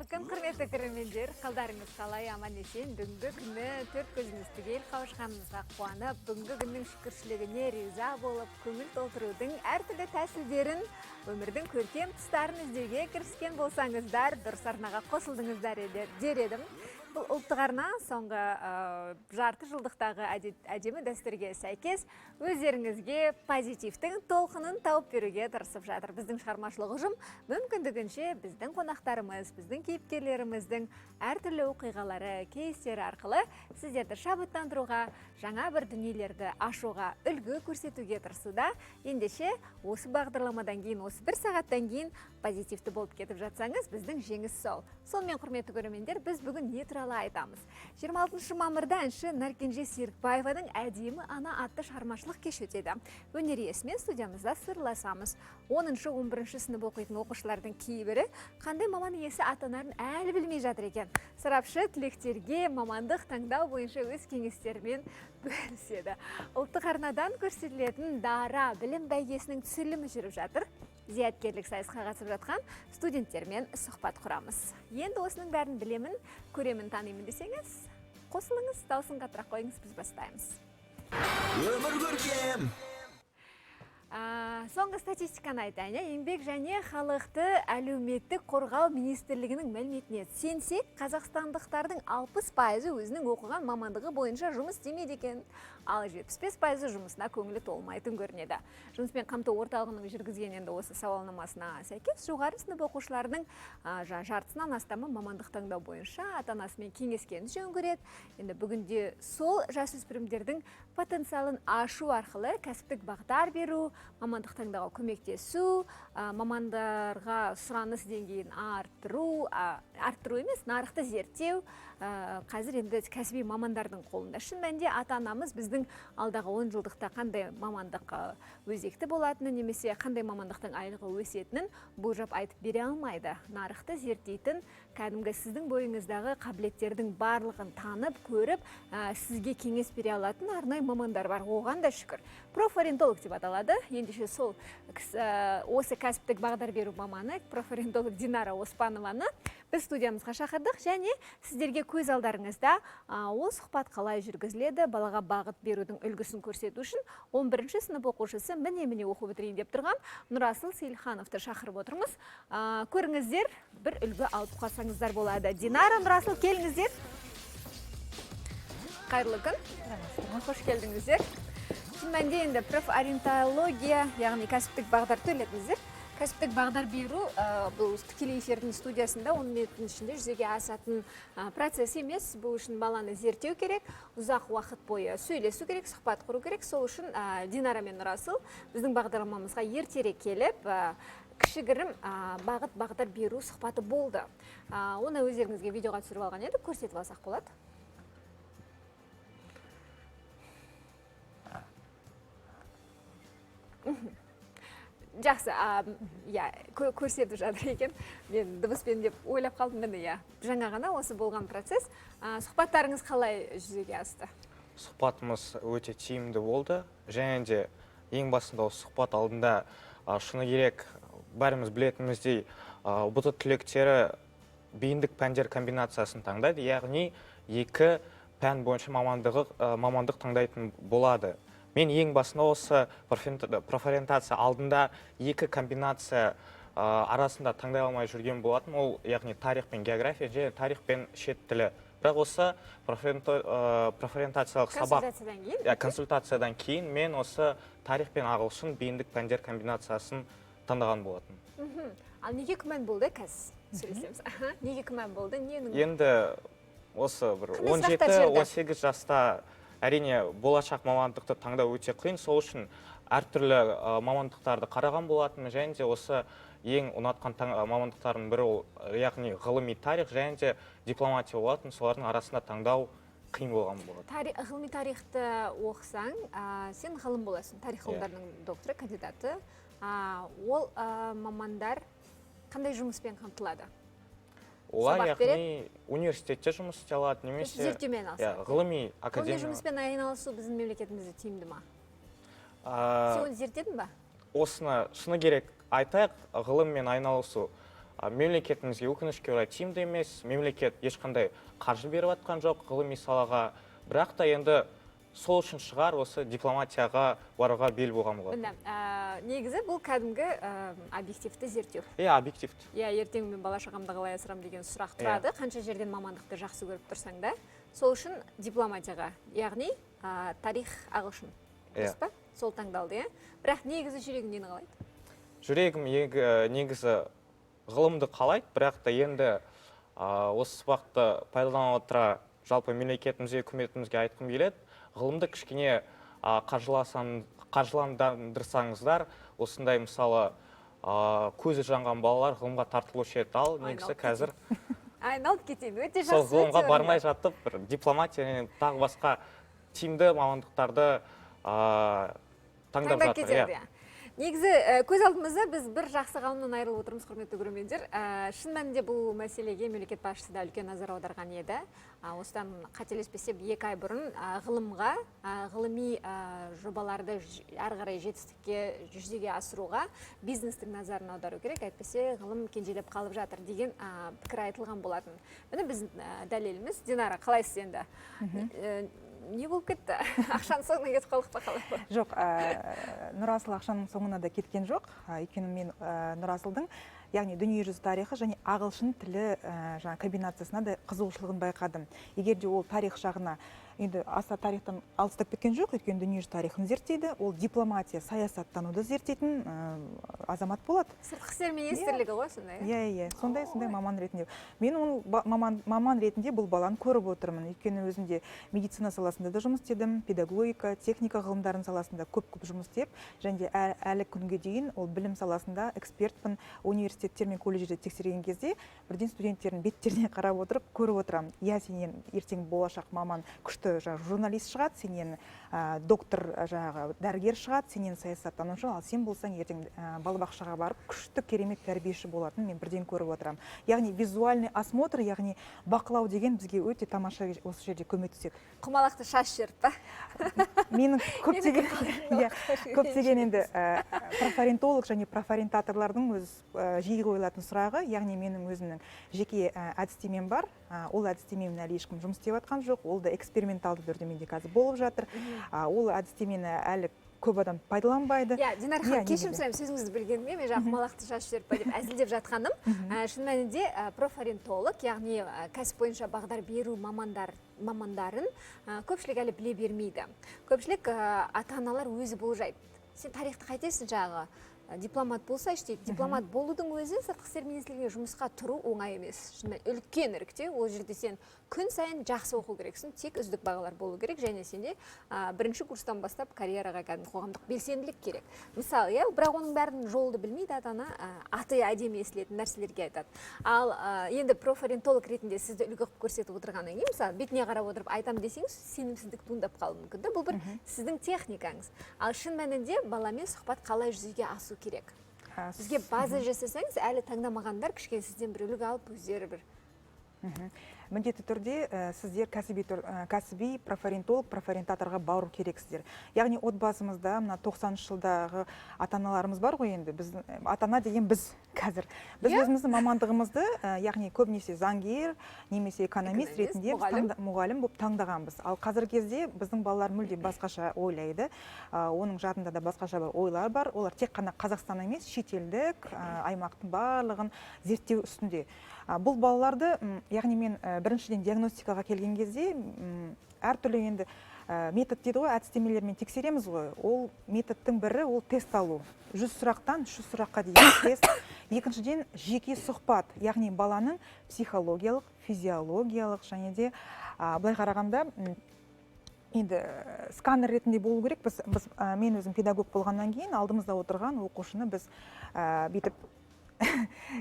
Қайырлы күн, құрметті көрермендер! Қалдарыңыз қалай, аман есен? Бүгінгі күні төрт көзіміз түгел қауышқанымызға қуанып, бүгінгі күннің шүкіршілігіне риза болып, көңіл толтырудың әртүрлі тәсілдерін, өмірдің көркем тұстарын іздеуге кіріскен болсаңыздар, дұрыс арнаға қосылдыңыздар дер едім. Бұл ұлттық арна соңғы жарты жылдықтағы әдемі дәстүрге сәйкес өздеріңізге позитивтің толқынын тауып беруге тырысып жатыр. Біздің шығармашылық ұжым мүмкіндігінше біздің қонақтарымыз, біздің кейіпкерлеріміздің әртүрлі оқиғалары, кейстері арқылы сіздерді шабыттандыруға, жаңа бір дүниелерді ашуға, үлгі көрсетуге тырысуда. Ендеше осы бағдарламадан кейін, осы бір сағаттан кейін позитивті болып кетіп жатсаңыз, біздің жеңіс сол. Сонымен, құрметті көрермендер, біз бүгін не туралы айтамыз? 26 мамырда әнші Наркенже Серікбаеваның «Әдемі ана» атты шығармашылық кеші өтеді. Өнер иесімен студиямызда сырласамыз. 10-11 сынып оқитын оқушылардың кейбірі қандай маман иесі атанарын әлі білмей жатыр екен. Сарапшы түлектерге мамандық таңдау бойынша өз кеңестерімен бөліседі. Ұлттық арнадан көрсетілетін «Дара» білім бәйгесінің түсірілімі жүріп жатыр. Зияткерлік сайысқа қатысып жатқан студенттермен сұхбат құрамыз. Енді осының бәрін білемін, көремін, танимын десеңіз, қосылыңыз, дауысын қаттырақ қойыңыз, біз бастаймыз. Өмір көркем. Соңғы статистиканы айтайын, иә. Еңбек және халықты әлеуметтік қорғау министрлігінің мәліметіне сенсек, қазақстандықтардың 60%-ы өзінің оқыған мамандығы бойынша жұмыс істемейді екен. Ал 75%-ы жұмысына көңілі толмайтын көрінеді. Жұмыспен қамту орталығының жүргізген енді осы сауалнамасына сәйкес, жоғары сынып оқушыларының жартысынан астамы мамандық таңдау бойынша ата-анасымен кеңескенді жөн көреді. Енді бүгінде сол жасөспірімдердің потенциалын ашу арқылы кәсіптік бағдар беру, мамандық таңдауға көмектесу, мамандарға сұраныс деңгейін арттыру, арттыру емес, нарықты зерттеу, қазір енді кәсіби мамандардың қолында. Шын мәнінде ата-анамыз біздің алдағы 10 жылдықта қандай мамандық өзекті болатынын немесе қандай мамандықтың айлығы өсетінін болжап айтып бере алмайды. Нарықты зерттейтін, кәдімгі сіздің бойыңыздағы қабілеттердің барлығын танып, көріп, сізге кеңес бере алатын арнайы мамандар бар. Оған да шүкір. Профориентолог деп аталады. Ендеше сол осы кәсіптік бағдар беру маманы, профориентолог Динара Оспанованы біз студиямызға шақырдық және сіздерге көз алдарыңызда, ол сұхбат қалай жүргізіледі, балаға бағыт берудің үлгісін көрсету үшін 11 сынып оқушысы, міне-міне оқу бітірейін деп тұрған Нұрасыл Сейілхановты шақырып отырмыз. Көріңіздер, бір үлгі алып қалсаңыздар болады. Динара, Нұрасыл, келіңіздер. Қайырлы күн. Қош келдіңіздер. Шын мәнінде енді профориентология, яғни кәсіптік бағдар төлетіңіздер. Кәсіптік бағдар беру, бұл тікелей эфирдің студиясында 10 минуттың ішінде жүзеге асатын процесс емес. Бұл үшін баланы зерттеу керек, ұзақ уақыт бойы сөйлесу керек, сұхбат құру керек. Сол үшін Динара мен Нұрасыл біздің бағдарламамызға ертерек келіп, кішігірім бағыт бағдар беру сұхбаты болды. Оны өздеріңізге видеоға түсіріп алған едік, көрсетіп алсақ болады. Жақсы, иә, көрсетіп жатыр екен. Мен дыбыспен деп ойлап қалдым, міне, иә. Жаңа ғана осы болған процесс. Сұхбаттарыңыз қалай жүзеге асты? Сұхбатымыз өте тиімді болды. Және де ең басында осы сұхбат алдында, шыны керек, бәріміз білетініміздей, ҰБТ түлектері бейіндік пәндер комбинациясын таңдайды, яғни екі пән бойынша мамандық таңдайтын болады. Мен ең басында осы профориентация алдында екі комбинация арасында таңдай алмай жүрген болатын. Ол яғни тарих пен география және тарих пен шет тілі. Бірақ осы профориентациялық сабақ, Консультациядан кейін? Иә, консультациядан кейін мен осы тарих пен ағылшын бейіндік пәндер комбинациясын таңдаған болатын. Ал неге күмән болды? Қазір сөйлесеміз. Аха, неге күмән болды? Ненің? Енді осы бір Қандай он сұрақтар жеті, жіберді? он сегіз жаста әрине болашақ мамандықты таңдау өте қиын. Сол үшін әртүрлі мамандықтарды қараған болатынмын. Және де осы ең ұнатқан мамандықтардың бірі ол, яғни ғылыми тарих және де дипломатия болатын. Солардың арасында таңдау қиын болған болады. Ғылыми тарихты оқысаң, сен ғалым боласың. Тарих ғылымдарының докторы, кандидаты. Ол мамандар қандай жұмыспен қамтылады? Олар, Сабақ яғни береді? университетте жұмыс істей алады, немесе Зерттеумен айналысады. Иә, ғылыми Ғылыми академия. жұмыспен айналысу біздің мемлекетімізде тиімді ма? Сен оны зерттедің ба? Осыны шыны керек айтайық, ғылыммен айналысу Мемлекетімізге, өкінішке орай, тиімді емес. Мемлекет ешқандай қаржы беріп жатқан жоқ ғылыми салаға. Бірақ та енді сол үшін шығар, осы дипломатияға баруға бел болған болатын. Міне, негізі бұл кәдімгі объективті зерттеу. Иә, объективті. Иә, ертең мен бала шағамды қалай асырамын деген сұрақ тұрады. Қанша жерден мамандықты жақсы көріп тұрсаң да, сол үшін дипломатияға, яғни тарих, ағылшын. Иә. Дұрыс па? Сол таңдалды, иә. Бірақ негізі жүрегің нені қалайды? Жүрегім негізі ғылымды қалайды, бірақ та енді осы сабақты пайдалана отыра, жалпы мемлекетімізге, үкіметімізге айтқым келеді: ғылымды кішкене қаржыландырсаңыздар, осындай, мысалы, көзі жанған балалар ғылымға тартылушы еді. Ал негізі Айналып қазір Айналып кетейін, өте сол жақсы, ғылымға өте бармай орынды. жатып, бір дипломатия және тағы басқа тиімді мамандықтарды таңдап Таңдап жатыр. кетеді. Иә. Иә. Негізі көз алдымызда біз бір жақсы ғалымнан айырылып отырмыз, құрметті көрермендер. Шын мәнінде бұл мәселеге мемлекет басшысы да үлкен назар аударған еді. Осыдан, қателеспесем, 2 ай бұрын ғылымға, ғылыми жобаларды әрі қарай жетістікке жүзеге асыруға бизнестің назарын аудару керек, әйтпесе ғылым кенжелеп қалып жатыр деген пікір айтылған болатын. Міне, біздің дәлеліміз. Динара, қалайсыз енді? Не болып кетті? Ақшаның соңына кетіп қалдық па, қалай болды? Жоқ, Нұрасыл ақшаның соңына да кеткен жоқ. Өйткені мен Нұрасылдың, яғни, дүниежүзі тарихы және ағылшын тілі жаңа комбинациясына да қызығушылығын байқадым. Егер де ол тарих жағына енді аса тарихтан алыстап кеткен жоқ, өйткені дүниежүзі тарихын зерттейді, ол дипломатия, саясаттануды зерттейтін азамат болады. Сыртқы істер министрлігі ғой сонда, иә? Иә, сондай маман ретінде мен оны маман ретінде бұл баланы көріп отырмын, өйткені өзім де медицина саласында да жұмыс істедім, педагогика, техника ғылымдарының саласында көп көп жұмыс істеп, және де әлі күнге дейін ол білім саласында экспертпін. Университеттер мен колледждерде тексерген кезде бірден студенттердің беттеріне қарап отырып көріп отырамын: иә, сенен ертең болашақ маман, күшті жаңағы журналист шығады, сенен доктор, жаңағы дәрігер шығады, сенен саясаттанушы, ал сен болсаң, ертең балабақшаға барып күшті, керемет тәрбиеші болатынын мен бірден көріп отырамын. Яғни визуальный осмотр, яғни бақылау деген бізге өте тамаша осы жерде көмектеседі. Құмалақты шашып жіберіп па? Менің көптеген, иә, көптеген енді профориентолог және профориентаторлардың өз жиі қойылатын сұрағы, яғни менің өзімнің жеке әдістемем бар. Ол әдістемемен әлі ешкім жұмыс істеп жатқан жоқ, ол да эксперименталды түрде менде қазір болып жатыр. Ол әдістемені әлі көп адам пайдаланбайды. Иә, Динара ханым, Иә, кешірім негізі. сұраймын, сөзіңізді бөлгеніме. Мен жаңа құмалақты шашып жіберіп па деп әзілдеп жатқаным, шын мәнінде профориентолог, яғни кәсіп бойынша бағдар беру мамандарын көпшілік әлі біле бермейді. Көпшілік ата аналар өзі болжайды: сен тарихты қайтесің, жаңағы дипломат болсайшы дейді. Дипломат болудың өзі, сыртқы істер министрлігіне жұмысқа тұру оңай емес, шын мәнінде үлкен іріктеу. Ол жерде сен күн сайын жақсы оқу керексің, тек үздік бағалар болу керек және сенде бірінші курстан бастап карьераға кәдімгі қоғамдық белсенділік керек, мысалы, иә. Бірақ оның бәрін жолды білмейді ата ана, аты әдемі естілетін нәрселерге айтады. Ал енді профориентолог ретінде сізді үлгі қылып көрсетіп отырғаннан кейін, мысалы, бетіне қарап отырып айтамын десеңіз, сенімсіздік туындап қалуы мүмкін да. Бұл бір сіздің техникаңыз. Ал шын мәнінде баламен сұхбат қалай жүзеге асу керек? Бізге база жасасаңыз, әлі таңдамағандар кішкене сізден бір үлгі алып, өздері бір Міндетті түрде сіздер кәсіби профориентолог, профориентаторға бару керексіздер. Яғни отбасымызда мына 90 жылдағы ата аналарымыз бар ғой енді, біздің ата ана деген біз қазір біз өзіміздің мамандығымызды, яғни көбінесе заңгер немесе экономист Экономист, ретінде біз мұғалім. Мұғалім болып таңдағанбыз. Ал қазіргі кезде біздің балалар мүлде басқаша ойлайды. Оның жадында да басқаша бір ойлар бар. Олар тек қана Қазақстан емес, шетелдік аймақтың барлығын зерттеу үстінде. Бұл балаларды, яғни мен біріншіден диагностикаға келген кезде әртүрлі енді метод дейді ғой, әдістемелермен тексереміз ғой. Ол методтың бірі — ол тест алу, 100 сұрақтан 300 сұраққа дейін тест. Екіншіден, жеке сұхбат, яғни баланың психологиялық, физиологиялық және де былай қарағанда енді сканер ретінде болу керек. Біз, мен өзім педагог болғаннан кейін, алдымызда отырған оқушыны біз бүйтіп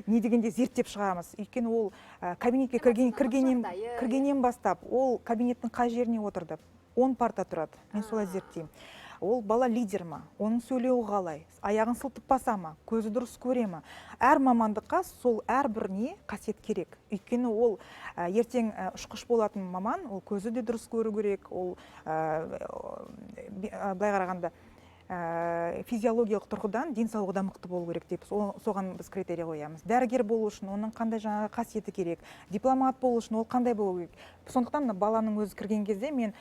не дегенде зерттеп шығамыз, өйткені ол кабинетке Эмоционалдық кіргеннен жағдайы, кіргеннен бастап ол кабинеттің қай жеріне отырды, 10 парта тұрады, мен солай зерттеймін. Ол бала лидер ма, оның сөйлеуі қалай, аяғын сылтып баса ма, көзі дұрыс көре ма. Әр мамандыққа сол әрбір не қасиет керек, өйткені ол ертең ұшқыш болатын маман, ол көзі де дұрыс көру керек. Ол былай қарағанда Физиологиялық тұрғыдан денсаулығы да мықты болу керек деп соған біз критерий қоямыз. Дәрігер болу үшін оның қандай жаңағы қасиеті керек, дипломат болу үшін ол қандай болу керек. Сондықтан мына баланың өзі кірген кезде мен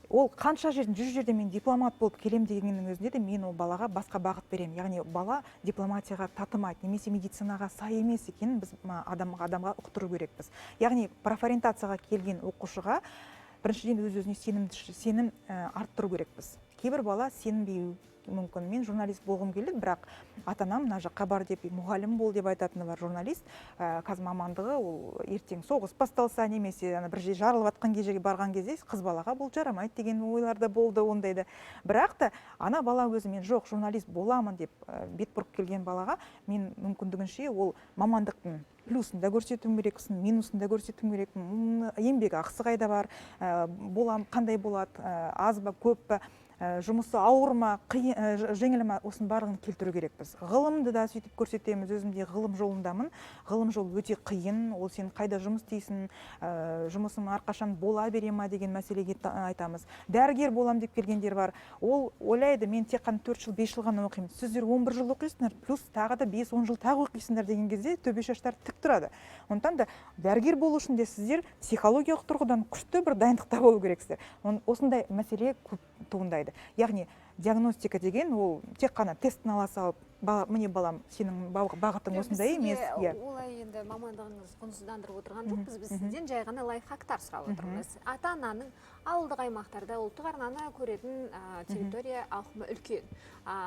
ол қанша жерден, 100 жерден мен дипломат болып келем дегеннің өзінде де мен ол балаға басқа бағыт беремін. Яғни бала дипломатияға татымайды немесе медицинаға сай емес екенін біз адамға ұқтыру керекпіз. Яғни профориентацияға келген оқушыға біріншіден өз-өзіне сенім арттыру керекпіз. Кейбір бала сенбеуі мүмкін. Мен журналист болғым келді, бірақ ата-анам мына жаққа бар деп, мұғалім бол деп айтатыны бар. Журналист, қазір мамандығы ол ертең соғыс басталса немесе ана бір жер жарылып жатқан жерге барған кезде қыз балаға бұл жарамайды деген ойлар да болды ондайда. Бірақ та ана бала өзі мен жоқ, журналист боламын деп бет бұрып келген балаға мен мүмкіндігінше ол мамандықтың плюсын да көрсетуім керекпін, минусын да көрсетуім керекпін, еңбек ақысы қайда бар, болам, қандай болады, аз ба, көп па, жұмысы ауыр ма, жеңіл ма, осының барлығын келтіру керекпіз. Ғылымды да сөйтіп көрсетеміз. Өзім де ғылым жолындамын. Ғылым жолы өте қиын, ол сен қайда жұмыс істейсің, жұмысың әрқашан бола бере ма деген мәселеге айтамыз. Дәрігер болам деп келгендер бар. Ол ойлайды, мен тек қана 4 жыл, 5 жыл ғана оқимын. Сіздер 11 жыл оқисыңдар, плюс тағы да 5-10 жыл тағы оқисыңдар деген кезде төбе шаштары тік тұрады. Сондықтан да дәрігер болу үшін де сіздер психологиялық тұрғыдан күшті бір дайындықта болу керексіздер. Осындай мәселе көп туындайды. Яғни диагностика деген ол тек қана тестін ала салып, міне балам, сенің бағытың Жоқ, осындай біз емес. сізге Иә. Олай енді мамандығыңыз құнсыздандырып отырған жоқпыз, біз сізден жай ғана лайфхактар сұрап отырмыз. Ата-ананың ауылдық аймақтарда ұлттық арнаны көретін, территория ауқымы үлкен.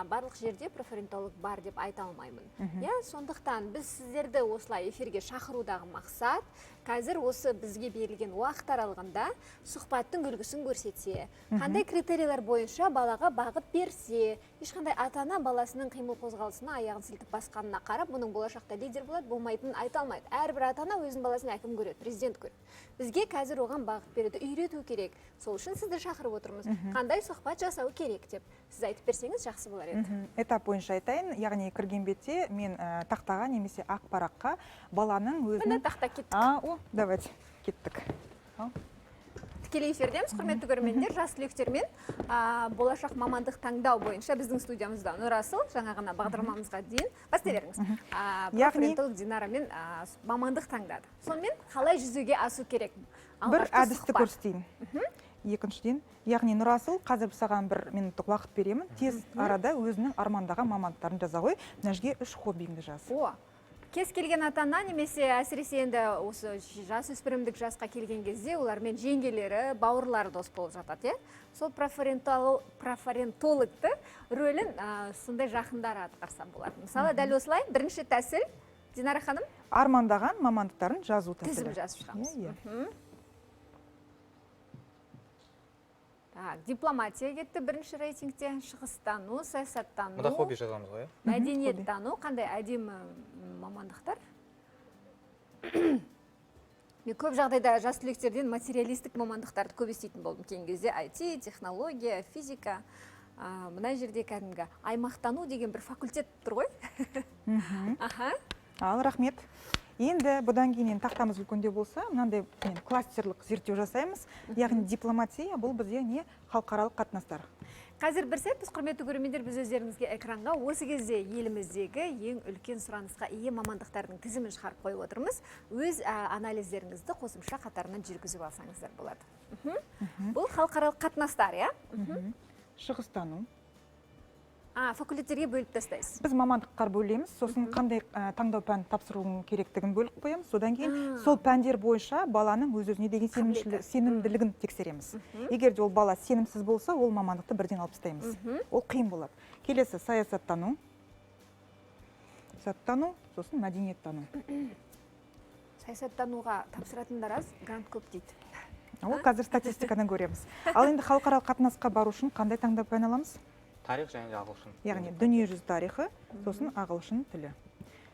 Барлық жерде профориентолог бар деп айта алмаймын. Иә, сондықтан біз сіздерді осылай эфирге шақырудағы мақсат қазір осы бізге берілген уақыт аралығында сұхбаттың үлгісін көрсетсе, қандай критерийлер бойынша балаға бағыт берсе, ешқандай ата-ана баласының қимыл қозғалысына аяғын сілтіп басқанына қарап, бұның болашақта лидер болады, болмайтынын айта алмайды. Әрбір ата-ана өзінің баласын әкім көреді, президент көреді. Бізге қазір оған бағыт беруді үйрету керек. Сол үшін сізді шақырып отырмыз. Қандай сұхбат жасау керек деп сіз айтып берсеңіз жақсы болар еді. Этап бойынша айтайын, яғни кірген бетте мен, тақтаға немесе ақ параққа баланың өзінің Міне тақта, кеттік. А, о, давайте, кеттік. Ал. Тікелей эфирдеміз, құрметті көрермендер, жас түлектермен, болашақ мамандық таңдау бойынша біздің студиямызда Нұрасыл, жаңа ғана бағдарламамызға дейін бастай беріңіз. Профориентолог Динарамен, мамандық таңдады. Сонымен қалай жүзеге асу керек? Бір Алғашқы әдісті сұхбат. көрсетейін. Екіншіден, яғни Нұрасыл, қазір саған бір минуттық уақыт беремін. Тез арада өзінің армандаған мамандықтарын жаза ғой. Мына жерге 3 хоббиіңді жаз. О, кез келген ата-ана немесе әсіресе енді осы жасөспірімдік жасқа келген кезде олармен жеңгелері, бауырлары дос болып жатады, иә? Сол профориентологты рөлін, сондай жақындары атқарса болады. Мысалы, дәл осылай бірінші тәсіл, Динара ханым? Армандаған мамандықтарын жазу тәсілі. Тізім жазып шығамыз. Иә, иә. Так, дипломатия кетті бірінші рейтингте, шығыстану, саясаттану. Мұнда хобби жазамыз ғой, иә? Мәдениеттану, қандай әдемі мамандықтар. Мен көп жағдайда жас түлектерден материалистік мамандықтарды көп еститін болдым. Кейінгі кезде IT, технология, физика. Мына жерде кәдімгі аймақтану деген бір факультет тұр ғой. Ал, рахмет. Енді бұдан кейін енді тақтамыз үлкендеу болса, мынандай мен кластерлік зерттеу жасаймыз. Яғни дипломатия бұл бізде не? Халықаралық қатынастар. Қазір бір сәт біз, құрметті көрермендер, біз өздеріңізге экранға осы кезде еліміздегі ең үлкен сұранысқа ие мамандықтардың тізімін шығарып қойып отырмыз. Өз анализдеріңізді қосымша қатарынан жүргізіп алсаңыздар болады. Бұл халықаралық қатынастар, иә? Шығыстану. Факультеттерге бөліп тастайсыз. Біз мамандыққа бөлеміз, сосын қандай, таңдау пән тапсыруың керектігін бөліп қоямыз. Содан кейін сол пәндер бойынша баланың өз-өзіне деген Қабілеті. сенімділігін тексереміз. Егер де ол бала сенімсіз болса, ол мамандықты бірден алып тастаймыз. Ол қиын болады. Келесі саясаттану. Саясаттану, сосын мәдениеттану. Саясаттануға тапсыратындар аз, грант көп дейді. Ол қазір статистикадан көреміз. Ал енді халықаралық қатынасқа бару үшін қандай таңдау пән аламыз? Тарих және де ағылшын. Яғни дүниежүзі тарихы, сосын ағылшын тілі.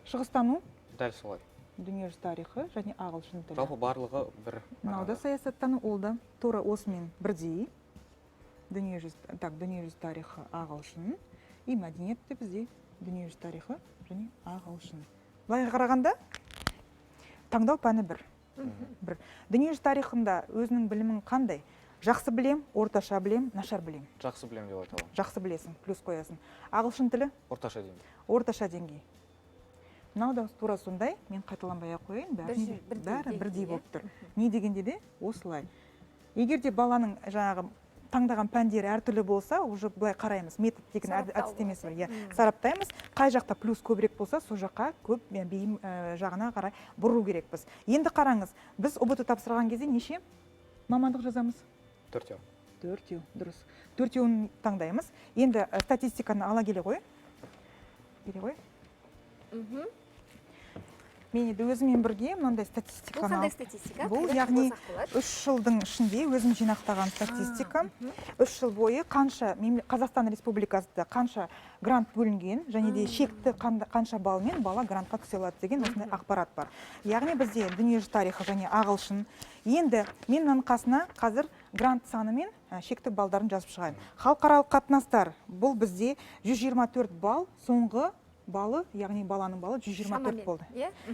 Шығыстану? Дәл солай. Дүниежүзі тарихы және ағылшын тілі. Жалпы барлығы бір. Мынау да саясаттану, ол да тура осымен бірдей. Дүниежүзі тарихы, ағылшын и мәдениет те бізде дүниежүзі тарихы және ағылшын. Былай қарағанда таңдау пәні бір. Бір. Дүниежүзі тарихында өзінің білімің қандай? Жақсы білем, орташа білем, нашар білем. Жақсы білем деп айта аламын. Жақсы білесің, плюс қоясың. Ағылшын тілі? Орташа деңгей. Орташа деңгей. Мынау да тура сондай, мен қайталанбай ақ қояйын, бәрі бірдей болып тұр. Не дегенде де осылай. Егер де баланың жаңағы таңдаған пәндері әртүрлі болса, уже былай қараймыз, метод деген әдістемесі бар. Иә, сараптаймыз. Қай жақта плюс көбірек болса, сол жаққа көп бейім жағына қарай бұру керекпіз. Енді қараңыз, біз ҰБТ тапсырған кезде неше мамандық жазамыз? Төртеу. Төртеу, дұрыс. Төртеуін таңдаймыз. Енді статистиканы ала келе ғой. Келе ғой. Мен енді өзіммен бірге мынандай статистиканы Бұл қандай статистика? Бұл яғни 3 жылдың ішінде өзім жинақтаған статистика. 3 жыл бойы қанша Қазақстан Республикасында қанша грант бөлінген және де шекті қанша балмен бала грантқа түсе алады деген осындай ақпарат бар. Яғни бізде дүниежүзі тарихы және ағылшын. Енді мен мынаның қасына қазір грант саны мен шекті балдарын жазып шығайын. Халықаралық қатынастар, бұл бізде 124 балл, соңғы балы, яғни баланың балы 124 болды.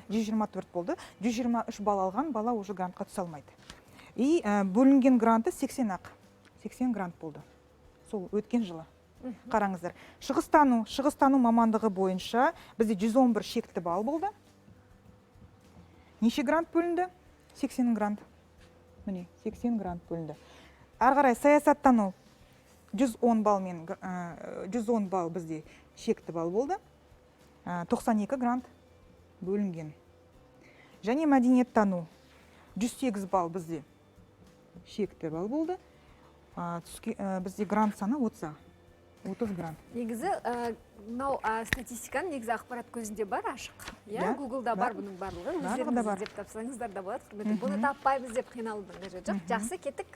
124 болды. 123 балл алған бала уже грантқа түсе алмайды. И бөлінген гранты 80 ақ. 80 грант болды. Сол өткен жылы. Қараңыздар. Шығыстану мамандығы бойынша бізде 111 шекті балл болды. Неше грант бөлінді? 80 грант. Міне, 80 грант бөлінді. Әрі қарай саясаттану 110 балл мен, 110 балл бізде шекті балл болды. 92 грант бөлінген. Және мәдениеттану 108 балл бізде шекті балл болды. Бізде грант саны 30 грант. Негізі, мынау статистиканың негізі ақпарат көзінде бар ашық. Иә, Гуглда бар бұның барлығы. Өздеріңіз іздеп тапсаңыздар да болады. Құрметті, бұны таппаймыз деп қиналудың қажеті жоқ. Жақсы, кеттік.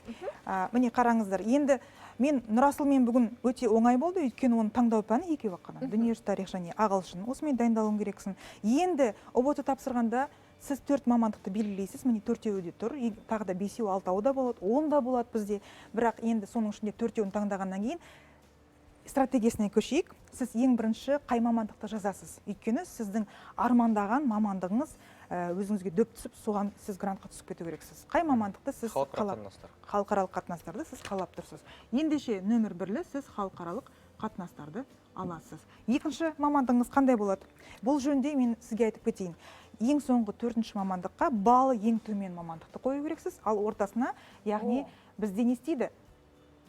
Міне қараңыздар. Енді мен Нұрасылмен бүгін өте оңай болды, өйткені оның таңдау пәні екеу ақ қана. Дүниежүзі тарих және ағылшын. Осымен дайындалуың керексің. Енді ҰБТ тапсырғанда сіз 4 мамандықты белгілейсіз, міне төртеуі де тұр, тағы да бесеу, алтауы да болады, 10 да болады бізде. Бірақ енді соның ішінде төртеуін таңдағаннан кейін стратегиясына көшейік. Сіз ең бірінші қай мамандықты жазасыз? Өйткені сіздің армандаған мамандығыңыз өзіңізге дөп түсіп, соған сіз грантқа түсіп кету керексіз. Қай мамандықты сіз Халықаралық қатынастар. Халықаралық қатынастарды сіз қалап тұрсыз. Ендеше нөмір бірлі сіз халықаралық қатынастарды аласыз. Екінші мамандығыңыз қандай болады? Бұл жөнінде мен сізге айтып кетейін. Ең соңғы төртінші мамандыққа балы ең төмен мамандықты қою керексіз, ал ортасына, яғни бізде не істейді?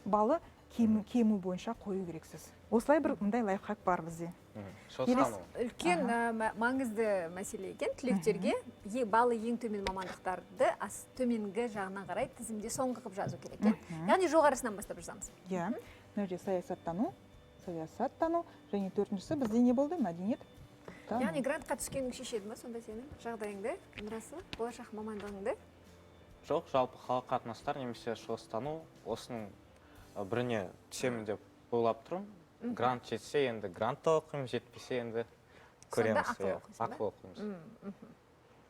Балы кему бойынша қою керексіз. Осылай бір мындай лайфхак бар бізде. Шығыстану. Үлкен маңызды мәселе екен. Түлектерге балы ең төмен мамандықтарды төменгі жағына қарай тізімде соңғы қылып жазу керек екен. Яғни жоғарысынан бастап жазамыз. Иә. Мына жерде саясаттану және төртіншісі бізде не болды? Мәдениет. Яғни грантқа түскенің шешеді ма сонда сенің жағдайыңды, Нұрасыл, болашақ мамандығыңды? Жоқ, жалпы халық қатынастар немесе шығыстану осының біріне түсемін деп ойлап тұрмын. Грант жетсе енді грантта оқимын, жетпесе енді көреміз. Сонда ақылы Иә, оқисың ба? ақылы оқимыз.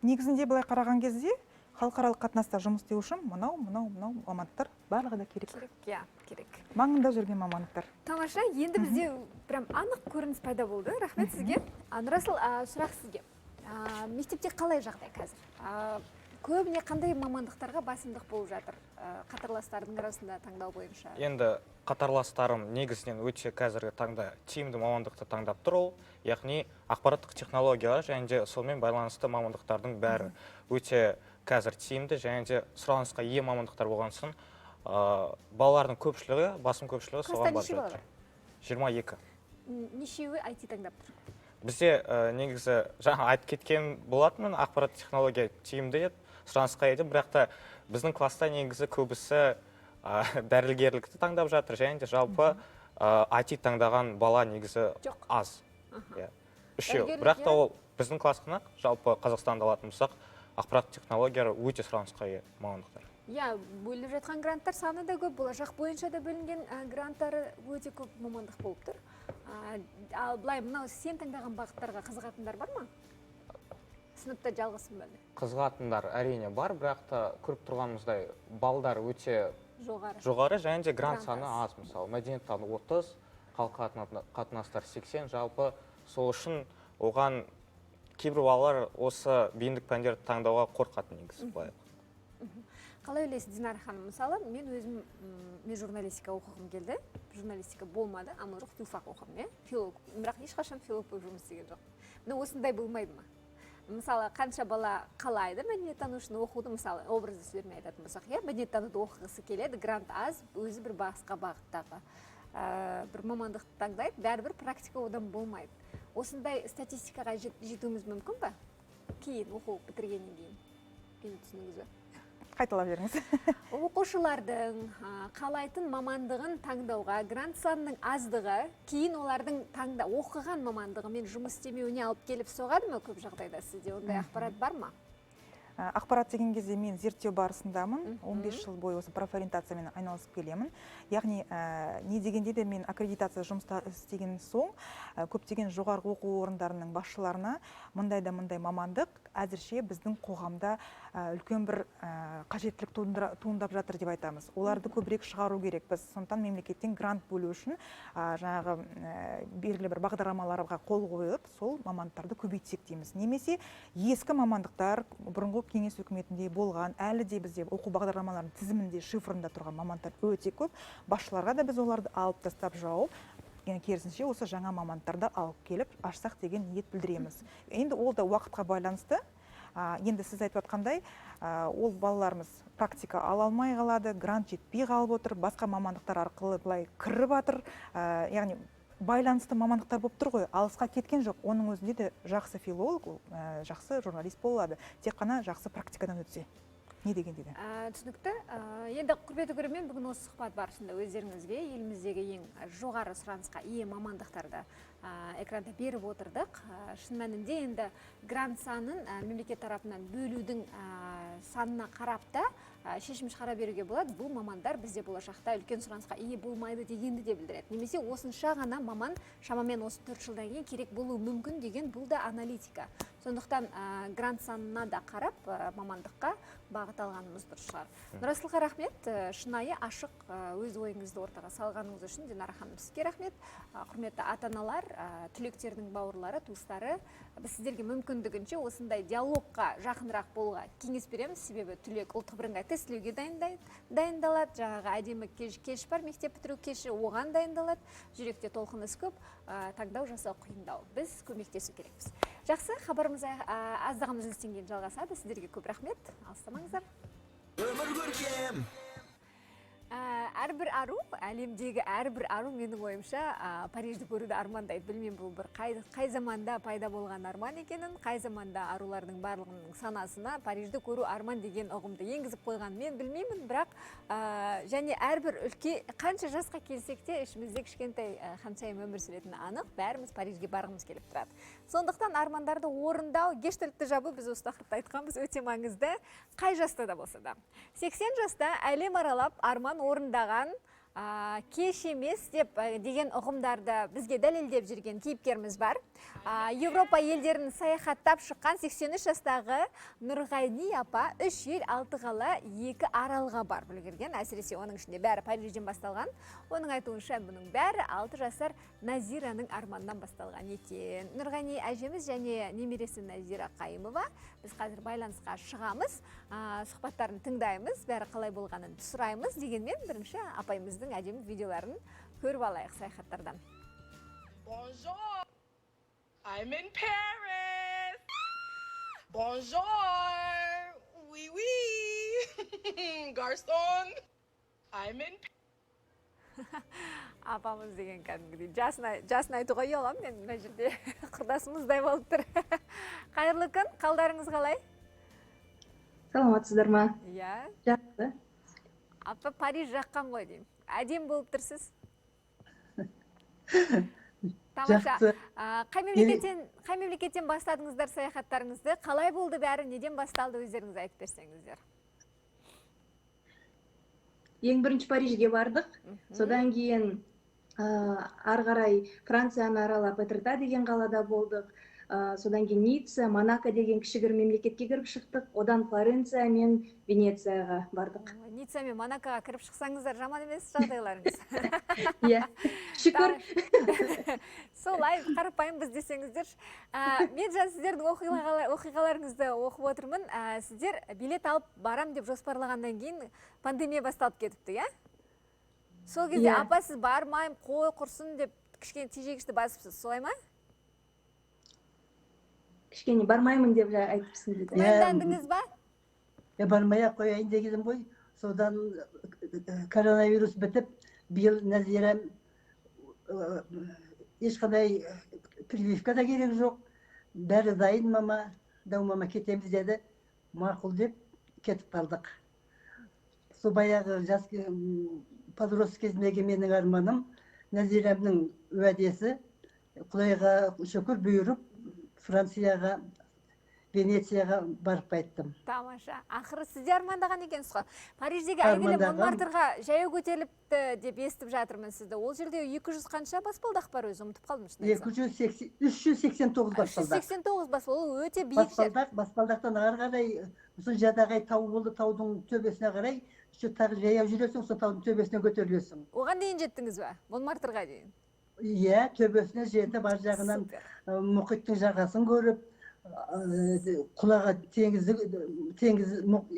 Негізінде былай қараған кезде халықаралық қатынаста жұмыс істеу үшін мынау, мынау, мынау мамандықтар барлығы да керек. Керек, иә, керек. Маңында жүрген мамандықтар. Тамаша, енді бізде прям анық көрініс пайда болды. Рахмет сізге. Нұрасыл, сұрақ сізге. Мектепте қалай жағдай қазір? Көбіне қандай мамандықтарға басымдық болып жатыр? Қатарластардың арасында таңдау бойынша. Енді қатарластарым негізінен өте қазіргі таңда тиімді мамандықты таңдап тұр ол. Яғни ақпараттық технологиялар және де сонымен байланысты мамандықтардың бәрі өте қазір тиімді және де сұранысқа ие мамандықтар болған соң, балалардың көпшілігі, басым көпшілігі Класста соған барып неше бала жатыр. бар? 22. Нешеуі IT таңдап тұр? Бізде негізі жаңа айтып кеткен болатынмын, ақпараттық технология тиімді деп сұранысқа ие деп, бірақ та біздің класста негізі көбісі дәрігерлікті таңдап жатыр және де жалпы, IT таңдаған бала негізі Жоқ. аз. Иә. Үшеу. Дәрігерлік, Бірақ та иә. ол біздің классқа жалпы Қазақстанда алатын болсақ, ақпараттық технологиялар өте сұранысқа ие мамандықтар. Иә, бөлініп жатқан гранттар саны да көп, болашақ бойынша да бөлінген гранттары өте көп мамандық болып тұр. Ал былай мынау сен таңдаған бағыттарға қызығатындар бар ма? Сыныпта жалғызсың ба? Қызығатындар әрине бар, бірақ та көріп тұрғанымыздай балдар өте жоғары. Жоғары және де грант Грант саны аз. аз, мысалы, мәдениеттану 30, халықаралық қатынастар 80, жалпы сол үшін оған кейбір балалар осы бейіндік пәндерді таңдауға қорқады негізі былай. Қалай ойлайсыз, Динара ханым, мысалы, мен өзім мен журналистика оқығым келді, журналистика болмады, амал жоқ, филфак оқыдым, иә, филолог, бірақ ешқашан филолог болып жұмыс істеген жоқпын. Міне, осындай болмайды ма? Мысалы, қанша бала қалайды мәдениеттанушыны оқуды, мысалы, образды сөздермен айтатын болсақ, иә, мәдениеттануды оқығысы келеді, грант аз, өзі бір басқа бағыттағы бір мамандықты таңдайды, бәрібір практика одан болмайды. Осындай статистикаға жетуіміз мүмкін ба кейін, оқу бітіргеннен кейін? Мені түсіндіңіз бе? Қайталап жіберіңіз. Оқушылардың қалайтын мамандығын таңдауға грант санының аздығы кейін олардың таңда оқыған мамандығымен жұмыс істемеуіне алып келіп соғады ма көп жағдайда? Сізде ондай ақпарат бар ма? Ақпарат деген кезде, мен зерттеу барысындамын. 15 жыл бойы осы профориентациямен айналысып келемін. Яғни не дегенде де, мен аккредитация жұмыста істеген соң көптеген жоғарғы оқу орындарының басшыларына мындай да мындай мамандық әзірше біздің қоғамда үлкен бір қажеттілік туындап жатыр деп айтамыз. Оларды көбірек шығару керек біз. Сондықтан мемлекеттен грант бөлу үшін жаңағы белгілі бір бағдарламаларға қол қойып, сол мамандықтарды көбейтсек дейміз. Немесе ескі мамандықтар, бұрынғы кеңес үкіметінде болған, әлі де бізде оқу бағдарламаларының тізімінде, шифрында тұрған мамандықтар өте көп. Басшыларға да біз оларды алып тастап, жауып, керісінше осы жаңа мамандықтарды алып келіп ашсақ деген ниет білдіреміз. Енді ол да уақытқа байланысты. Енді сіз айтып жатқандай, ол балаларымыз практика ала алмай қалады, грант жетпей қалып отыр, басқа мамандықтар арқылы былай кіріп жатыр. Яғни байланысты мамандықтар болып тұр ғой, алысқа кеткен жоқ. Оның өзінде де жақсы филолог, ол жақсы журналист бола алады, тек қана жақсы практикадан өтсе, не дегенде де. Түсінікті. Енді, құрметті көрермен, бүгін осы сұхбат барысында өздеріңізге еліміздегі ең жоғары сұранысқа ие мамандықтарды экранда беріп отырдық. Шын мәнінде, енді грант санын мемлекет тарапынан бөлудің санына қарап та шешім шығара беруге болады. Бұл мамандар бізде болашақта үлкен сұранысқа ие болмайды дегенді де білдіреді. Немесе осынша ғана маман шамамен осы 4 жылдан кейін керек болуы мүмкін деген, бұл да аналитика. Сондықтан грант санына да қарап мамандыққа бағыт алғанымыз дұрыс шығар. Нұрасылға рахмет, шынайы, ашық өз ойыңызды ортаға салғаныңыз үшін. Динара ханым, сізге рахмет. Құрметті ата аналар, түлектердің бауырлары, туыстары, біз сіздерге мүмкіндігінше осындай диалогқа жақынырақ болуға кеңес береміз, себебі түлек ұлттық бірыңғай тестілеуге дайындалады, жаңағы әдемі кеш бар, мектеп бітіру кеші, оған дайындалады, жүректе толқыныс көп, таңдау жасау қиындау. Біз көмектесу керекпіз. Жақсы, хабарымыз аздаған үзілістен кейін жалғасады. Сіздерге көп рахмет, алыстамаңыздар. Өмір көркем. Әрбір ару, әлемдегі әрбір ару, менің ойымша, Парижді көруді армандайды. Білмеймін, бұл бір қай заманда пайда болған арман екенін, қай заманда арулардың барлығының санасына Парижді көру арман деген ұғымды енгізіп қойған мен білмеймін, бірақ және әрбір үлке, қанша жасқа келсек те, ішімізде кішкентай ханшайым өмір сүретіні анық, бәріміз Парижге барғымыз келіп тұрады. Сондықтан армандарды орындау, гештальтты жабу, біз осы тақырыпта айтқанбыз, өте маңызды, қай жаста да болса да. 80 жаста әлем аралап арман орындаған, кеш емес деп деген ұғымдарды бізге дәлелдеп жүрген кейіпкеріміз бар. Европа елдерін саяхаттап шыққан 83 жастағы Нұрғайни апа үш ел, алты қала, екі аралға барып үлгерген. Әсіресе оның ішінде бәрі Парижден басталған. Оның айтуынша, бұның бәрі 6 жасар Назираның арманынан басталған екен. Нұрғани әжеміз және немересі Назира Қайымова. Біз қазір байланысқа шығамыз, сұхбаттарын тыңдаймыз, бәрі қалай болғанын сұраймыз. Дегенмен бірінші апайымыздың әдемі видеоларын көріп алайық саяхаттардан. Bonjour. I'm in Paris. Bonjour. Oui, oui. Garçon. I'm in Апамыз деген кәдімгідей жасын айтуға ұяламын мен мына жерде, құрдасымыздай болып тұр. Қайырлы күн, қалдарыңыз қалай? Саламатсыздар ма? Иә. Жақсы. Апа, Париж жаққан ғой деймін, әдемі болып тұрсыз, тамаша. Жақсы. Қай мемлекеттен бастадыңыздар саяхаттарыңызды? Қалай болды бәрі, неден басталды, өздеріңіз айтып берсеңіздер. Ең бірінші Парижге бардық. Содан кейін ары қарай Францияны аралап, Этрета деген қалада болдық. Содан кейін Ницца, Монако деген кішігірім мемлекетке кіріп шықтық. Одан Флоренция мен Венецияға бардық. Ницца мен Монакоға кіріп шықсаңыздар, жаман емес жағдайларыңыз. Иә, шүкір. Солай, қарапайымбыз десеңіздер. Мен жаңа сіздердің оқиғаларыңызды оқып отырмын. Сіздер билет алып барам деп жоспарлағаннан кейін пандемия басталып кетіпті, иә? Сол кезде Иә. Апа, сіз бармаймын, қой құрсын деп кішкене тежегішті басыпсыз, солай ма? Кішкене бармаймын деп айтыпсың дейді. Иә. Күмәндандыңыз ба? Я бармай ақ қояйын дегенім ғой. Содан коронавирус бітіп, биыл Нәзира ешқандай прививка да керек жоқ. Бәрі дайын, мама, дау мама, кетеміз деді. Мақұл деп кетіп қалдық. Сол баяғы жас подросток кезіндегі менің арманым, Нәзирамның уәдесі, Құдайға шүкір, бұйырып Францияға, Венецияға барып қайттым. Тамаша. Ақыры сіз де армандаған екенсіз ғой. Париждегі әйгілі Армандағам. Монмартрға жаяу көтеріліпті деп естіп жатырмын сізді. Ол жерде 200 қанша баспалдақ бар өзі, ұмытып қалдым, шын айтсам. 280, 389 баспалдақ. 389 баспалдақ, ол өте биік жер. Баспалдақ, баспалдақтан ары қарай сосын жадағай тау болды, таудың төбесіне қарай еще тағы жаяу жүресің, сол таудың төбесіне көтерілесің. Оған дейін жеттіңіз ба? Монмартрға дейін. Иә, төбесіне жетіп, ар жағынан Супер. мұхиттың жағасын көріп, құлаға теңізді, теңіз,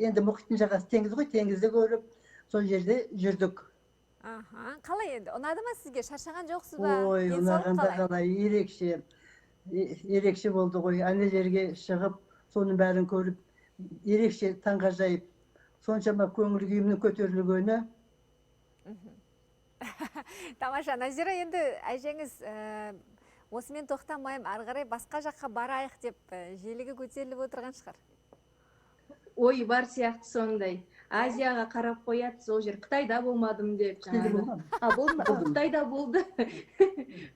енді мұхиттың жағасы теңіз ғой, теңізді көріп, сол жерде жүрдік. Аха, қалай енді? Ұнады ма сізге? Шаршаған жоқсыз ба? Ой, Денсаулық ұнағанда қалай? қалай, ерекше, ерекше болды ғой. Ана жерге шығып, соның бәрін көріп, ерекше таңғажайып, соншама көңіл күйімнің көтерілгені. Тамаша. Назира, енді әжеңіз осымен тоқтамаймын, ары қарай басқа жаққа барайық деп желігі көтеріліп отырған шығар. Ой бар сияқты сондай. Азияға қарап қояды, сол жер Қытайда болмадым деп Қытайда жаңағы. болған. А, болды ма? Болдым. Қытайда болды.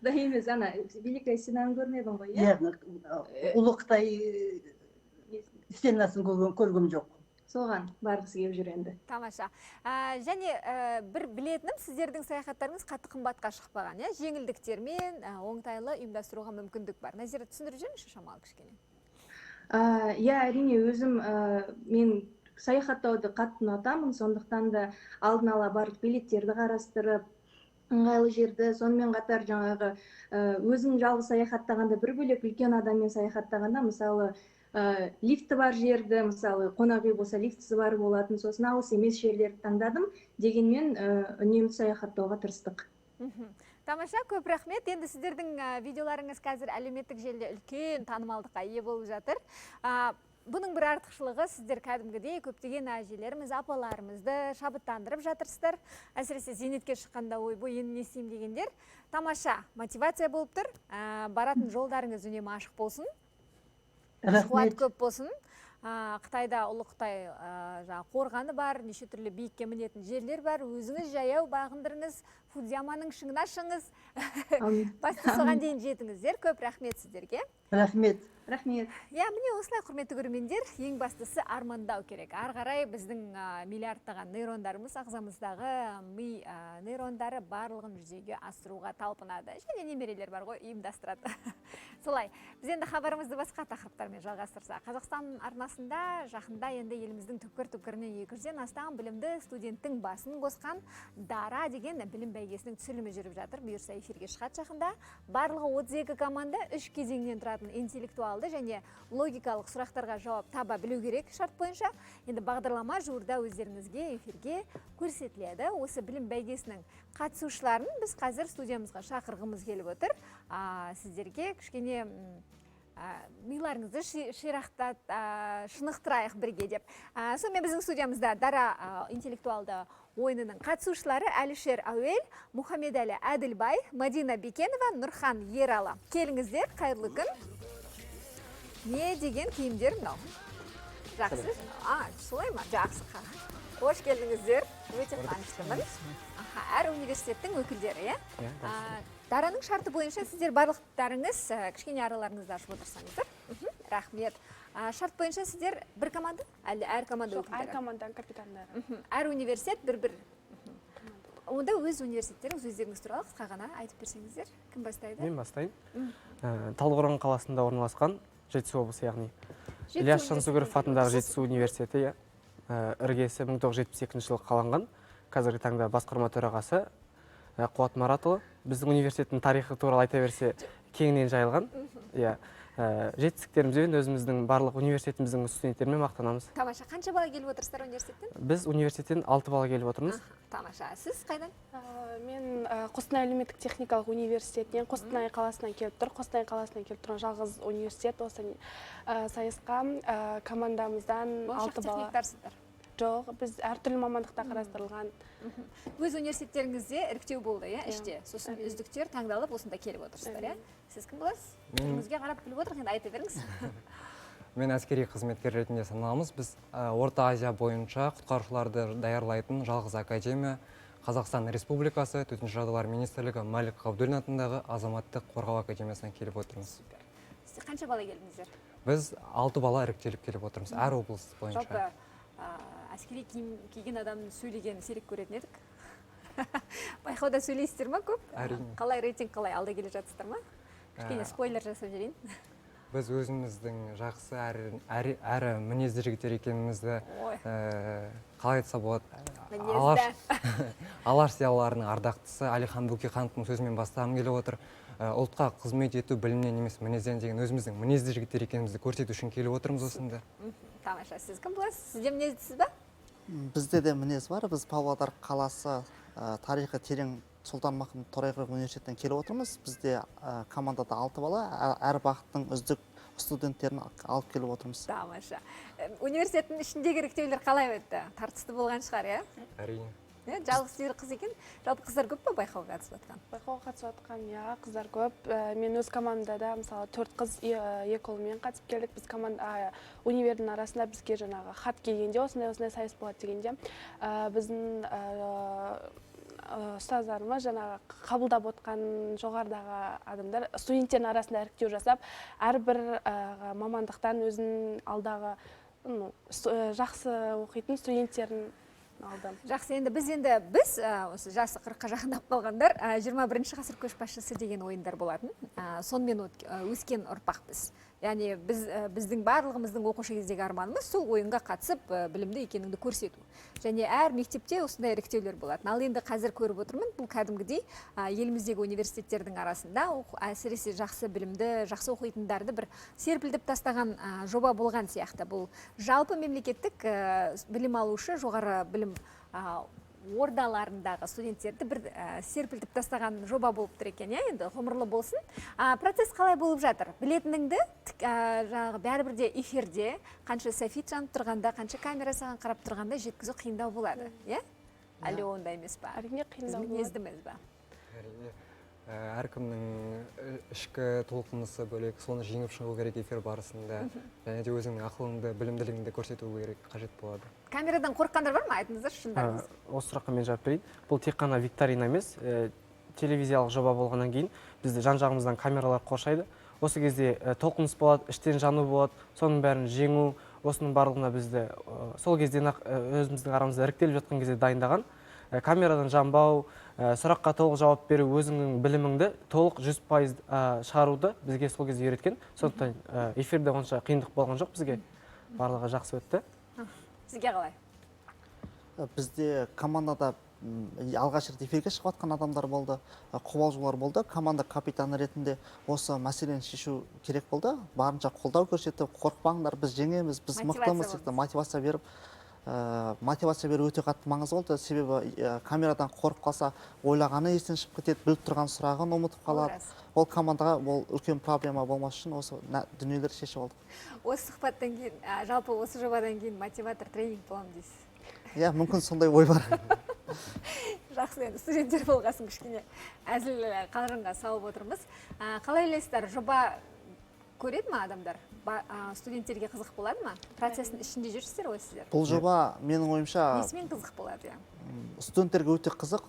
Қытай емес, ана Великая стенаны көрмедің ғой, иә? Иә, ұлы Қытай стенасын көргем жоқ. Соған барғысы келіп жүр енді. Тамаша. Және бір білетінім, сіздердің саяхаттарыңыз қатты қымбатқа шықпаған, иә? Жеңілдіктермен оңтайлы ұйымдастыруға мүмкіндік бар. Назира, түсіндіріп жіберіңізші шамалы кішкене. Иә, әрине, өзім мен саяхаттауды қатты ұнатамын, сондықтан да алдын ала барлық билеттерді қарастырып, ыңғайлы жерді, сонымен қатар жаңағы өзің жалғыз саяхаттағанда бір бөлек, үлкен адаммен саяхаттағанда, мысалы, лифті бар жерді, мысалы, қонақ үй болса, лифтісі бар болатын, сосын алыс емес жерлерді таңдадым. Дегенмен үнемді саяхаттауға тырыстық. Тамаша, көп рахмет. Енді сіздердің видеоларыңыз қазір әлеуметтік желіде үлкен танымалдыққа ие болып жатыр. Бұның бір артықшылығы, сіздер кәдімгідей көптеген әжелеріміз, апаларымызды шабыттандырып жатырсыздар. Әсіресе зейнетке шыққанда ойбой, енді не істеймін дегендер. Тамаша, мотивация болып тұр. Баратын жолдарыңыз үнемі ашық болсын. Қуат Рахмет. көп болсын. Қытайда ұлы Қытай жаңағы қорғаны бар, неше түрлі биікке мінетін жерлер бар. Өзіңіз жаяу бағындырыңыз, Фудзияманың шыңына шығыңыз. Әумин. Басты соған дейін жетіңіздер. Көп рахмет сіздерге. Рахмет. Рахмет. Иә, міне осылай, құрметті көрермендер, ең бастысы армандау керек. Ары қарай біздің миллиардтаған нейрондарымыз, ағзамыздағы ми нейрондары барлығын жүзеге асыруға талпынады. Және немерелер бар ғой, ұйымдастырады. Солай. Біз енді хабарымызды басқа тақырыптармен жалғастырсақ. Қазақстан арнасында жақында енді еліміздің түкпір-түкпірінен 200-ден астам білімді студенттің басын қосқан Дара деген білім бәйгесінің түсірілімі жүріп жатыр. Бұйырса, эфирге шығады жақында. Барлығы 32 команда, үш кезеңнен тұратын интеллектуалды және логикалық сұрақтарға жауап таба білу керек шарт бойынша. Енді бағдарлама жуырда өздеріңізге эфирге көрсетіледі. Осы білім бәйгесінің қатысушыларын біз қазір студиямызға шақырғымыз келіп отыр. Сіздерге кішкене миларыңызды ширақтат, шынықтырайық бірге деп. Сонымен біздің студиямызда Дара интеллектуалды ойынының қатысушылары Әлішер Әуел, Мұхаммедәлі Әділбай, Мадина Бекенова, Нұрхан Ералы. Келіңіздер, қайырлы күн. Не деген киімдер мынау? Жақсы. Солай ма? Жақсы. Қош келдіңіздер. Өте қуаныштымын. Аха, әр университеттің өкілдері, иә? Иә. Дараның шарты бойынша сіздер барлықтарыңыз кішкене араларыңызды ашып отырсаңыздар. Рахмет. Шарт бойынша сіздер бір команда? Әлде әр команда Жоқ, әр өкілдері? команданың капитандары. Әр университет бір-бір. Онда өз университеттеріңіз, өздеріңіз туралы қысқа ғана айтып берсеңіздер. Кім бастайды? Мен бастайын. Талдықорған қаласында орналасқан, Жетісу облысы, яғни. Жетісу Ілияс Жансүгіров университетінде атындағы оқисыз? Жетісу университеті, иә. Іргесі 1972 жылы қаланған. Қазіргі таңда басқарма төрағасы Қуат Маратұлы. Біздің университеттің тарихы туралы айта берсе, кеңінен жайылған. Иә. Жетістіктерімізбен, өзіміздің барлық университетіміздің студенттерімен мақтанамыз. Тамаша. Қанша бала келіп отырсыздар университеттен? Біз университеттен 6 бала келіп отырмыз. Тамаша. Сіз қайдан? Мен Қостанай әлеуметтік техникалық университетінен, Қостанай қаласынан келіп тұр. Қостанай қаласынан келіп тұрған жалғыз университет осы сайысқа командамыздан Болашақ 6 бала. техниктарсыздар. Жоқ, біз әртүрлі мамандықта қарастырылған. Өз университеттеріңізде іріктеу болды, иә, Иә. іште. Сосын Әрине. үздіктер таңдалып, осында келіп отырсыздар, иә? Әрине. Сіз кім боласыз? Мен- Түріңізге қарап біліп отырмық, енді айта беріңіз. Мен әскери қызметкер ретінде саналамыз. Біз Орта Азия бойынша құтқарушыларды даярлайтын жалғыз академия, Қазақстан Республикасы Төтенше жағдайлар министрлігі Мәлік Ғабдуллин атындағы азаматтық қорғау академиясынан келіп отырмыз. Сіз қанша бала келдіңіздер? Біз 6 бала іріктеліп келіп отырмыз, әр облыс бойынша. Жалпы әскери киім киген адамның сөйлегенін сирек көретін едік. Байқауда сөйлейсіздер ма көп? Әрине. Қалай рейтинг, қалай, алда келе жатсыздар ма? Кішкене спойлер жасап жіберейін. Біз өзіміздің жақсы әрі мінезді жігіттер екенімізді, Ой. қалай айтса болады, Мінезді. Алаш зиялыларының ардақтысы Әлихан Бөкейхановтың сөзімен бастағым келіп отыр. Ұлтқа қызмет ету білімнен емес, мінезден деген, өзіміздің мінезді жігіттер екенімізді көрсету үшін келіп отырмыз осында. Тамаша. Сіз кім боласыз? Сіз де мінездісіз ба? Бізде де мінез бар. Біз Павлодар қаласы, тарихы терең Сұлтанмахмұт Торайғыров университетінен келіп отырмыз. Бізде командада 6 бала, әр бағыттың үздік студенттерін алып келіп отырмыз. Тамаша. Университеттің ішіндегі іріктеулер қалай өтті? Тартысты болған шығар, иә? Әрине. Иә, жалғыз сүйір қыз екен. Жалпы қыздар көп па байқауға қатысып жатқан? Байқауға қатысып жатқан, иә, қыздар көп. Мен өз командамда да, мысалы, 4 қыз, 2 ұлмен қатысып келдік. Біз команда, универдің арасында бізге жаңағы хат келгенде, осындай осындай сайыс болады дегенде, біздің ұстаздарымыз, жаңағы қабылдап отқан жоғарыдағы адамдар студенттердің арасында іріктеу жасап, әрбір мамандықтан өзінің алдағы, ну, жақсы оқитын студенттерін алды. Жақсы, енді біз осы жасы 40-қа жақындап қалғандар, 21 ғасыр көшбасшысы деген ойындар болатын. Сонымен өскен ұрпақпыз. Яғни біздің барлығымыздың оқушы кездегі арманымыз сол ойынға қатысып, білімді екеніңді көрсету. Және әр мектепте осындай іріктеулер болатын. Ал енді қазір көріп отырмын, бұл кәдімгідей, еліміздегі университеттердің арасында әсіресе жақсы білімді, жақсы оқитындарды бір серпілдіп тастаған жоба болған сияқты. Бұл жалпы мемлекеттік, білім алушы жоғары білім ордаларындағы студенттерді бір серпілтіп тастаған жоба болып тұр екен, иә, енді ғұмырлы болсын. Процесс қалай болып жатыр? Білетініңді жаңағы бәрібір де эфирде қанша софит жанып тұрғанда, қанша камера саған қарап тұрғанда жеткізу қиындау болады, иә? Әлі ондай емес па? Әрине, Біз қиындау болады. мінездіміз ба? Әрине. Әркімнің ішкі толқынысы бөлек, соны жеңіп шығу керек эфир барысында. Және де өзіңнің ақылыңды, білімділігіңді көрсету керек, қажет болады. Камерадан қорыққандар бар ма? Айтыңыздаршы шындарыңыз. Осы сұраққа мен жауап берейін. Бұл тек қана викторина емес, телевизиялық жоба болғаннан кейін бізді жан-жағымыздан камералар қоршайды. Осы кезде толқыныс болады, іштен жану болады, соның бәрін жеңу, осының барлығына бізді сол кезден-ақ, өзіміздің арамызда іріктеліп жатқан кезде дайындаған. Камерадан жанбау, сұраққа толық жауап беру, өзіңнің біліміңді толық 100% шығаруды бізге сол кезде үйреткен. Сондықтан эфирде онша қиындық болған жоқ бізге. Барлығы жақсы өтті. Сізге қалай? Бізде командада алғаш рет эфирге шығып жатқан адамдар болды, қобалжулар болды. Команда капитаны ретінде осы мәселені шешу керек болды. Барынша қолдау көрсетіп, қорықпаңдар, біз жеңеміз, біз Мотивация мықтымыз болды. сияқты мотивация беріп, мотивация беру өте қатты маңызды болды. Себебі камерадан қорқып қалса, ойлағаны естен шығып кетеді, біліп тұрған сұрағын ұмытып Ол қалады. рас. Ол командаға ол үлкен проблема болмас үшін осы дүниелерді шешіп алдық. Осы сұхбаттан кейін, жалпы осы жобадан кейін мотиватор тренинг боламын дейсіз? Иә, мүмкін сондай ой бар. Жақсы, енді студенттер болғасын кішкене әзіл қалжыңға салып отырмыз. Қалай ойлайсыздар, жоба көреді ма адамдар? Студенттерге қызық болады ма? Процестің ішінде жүрсіздер ғой сіздер. Бұл жоба менің ойымша Несімен қызық болады, иә? Студенттерге өте қызық,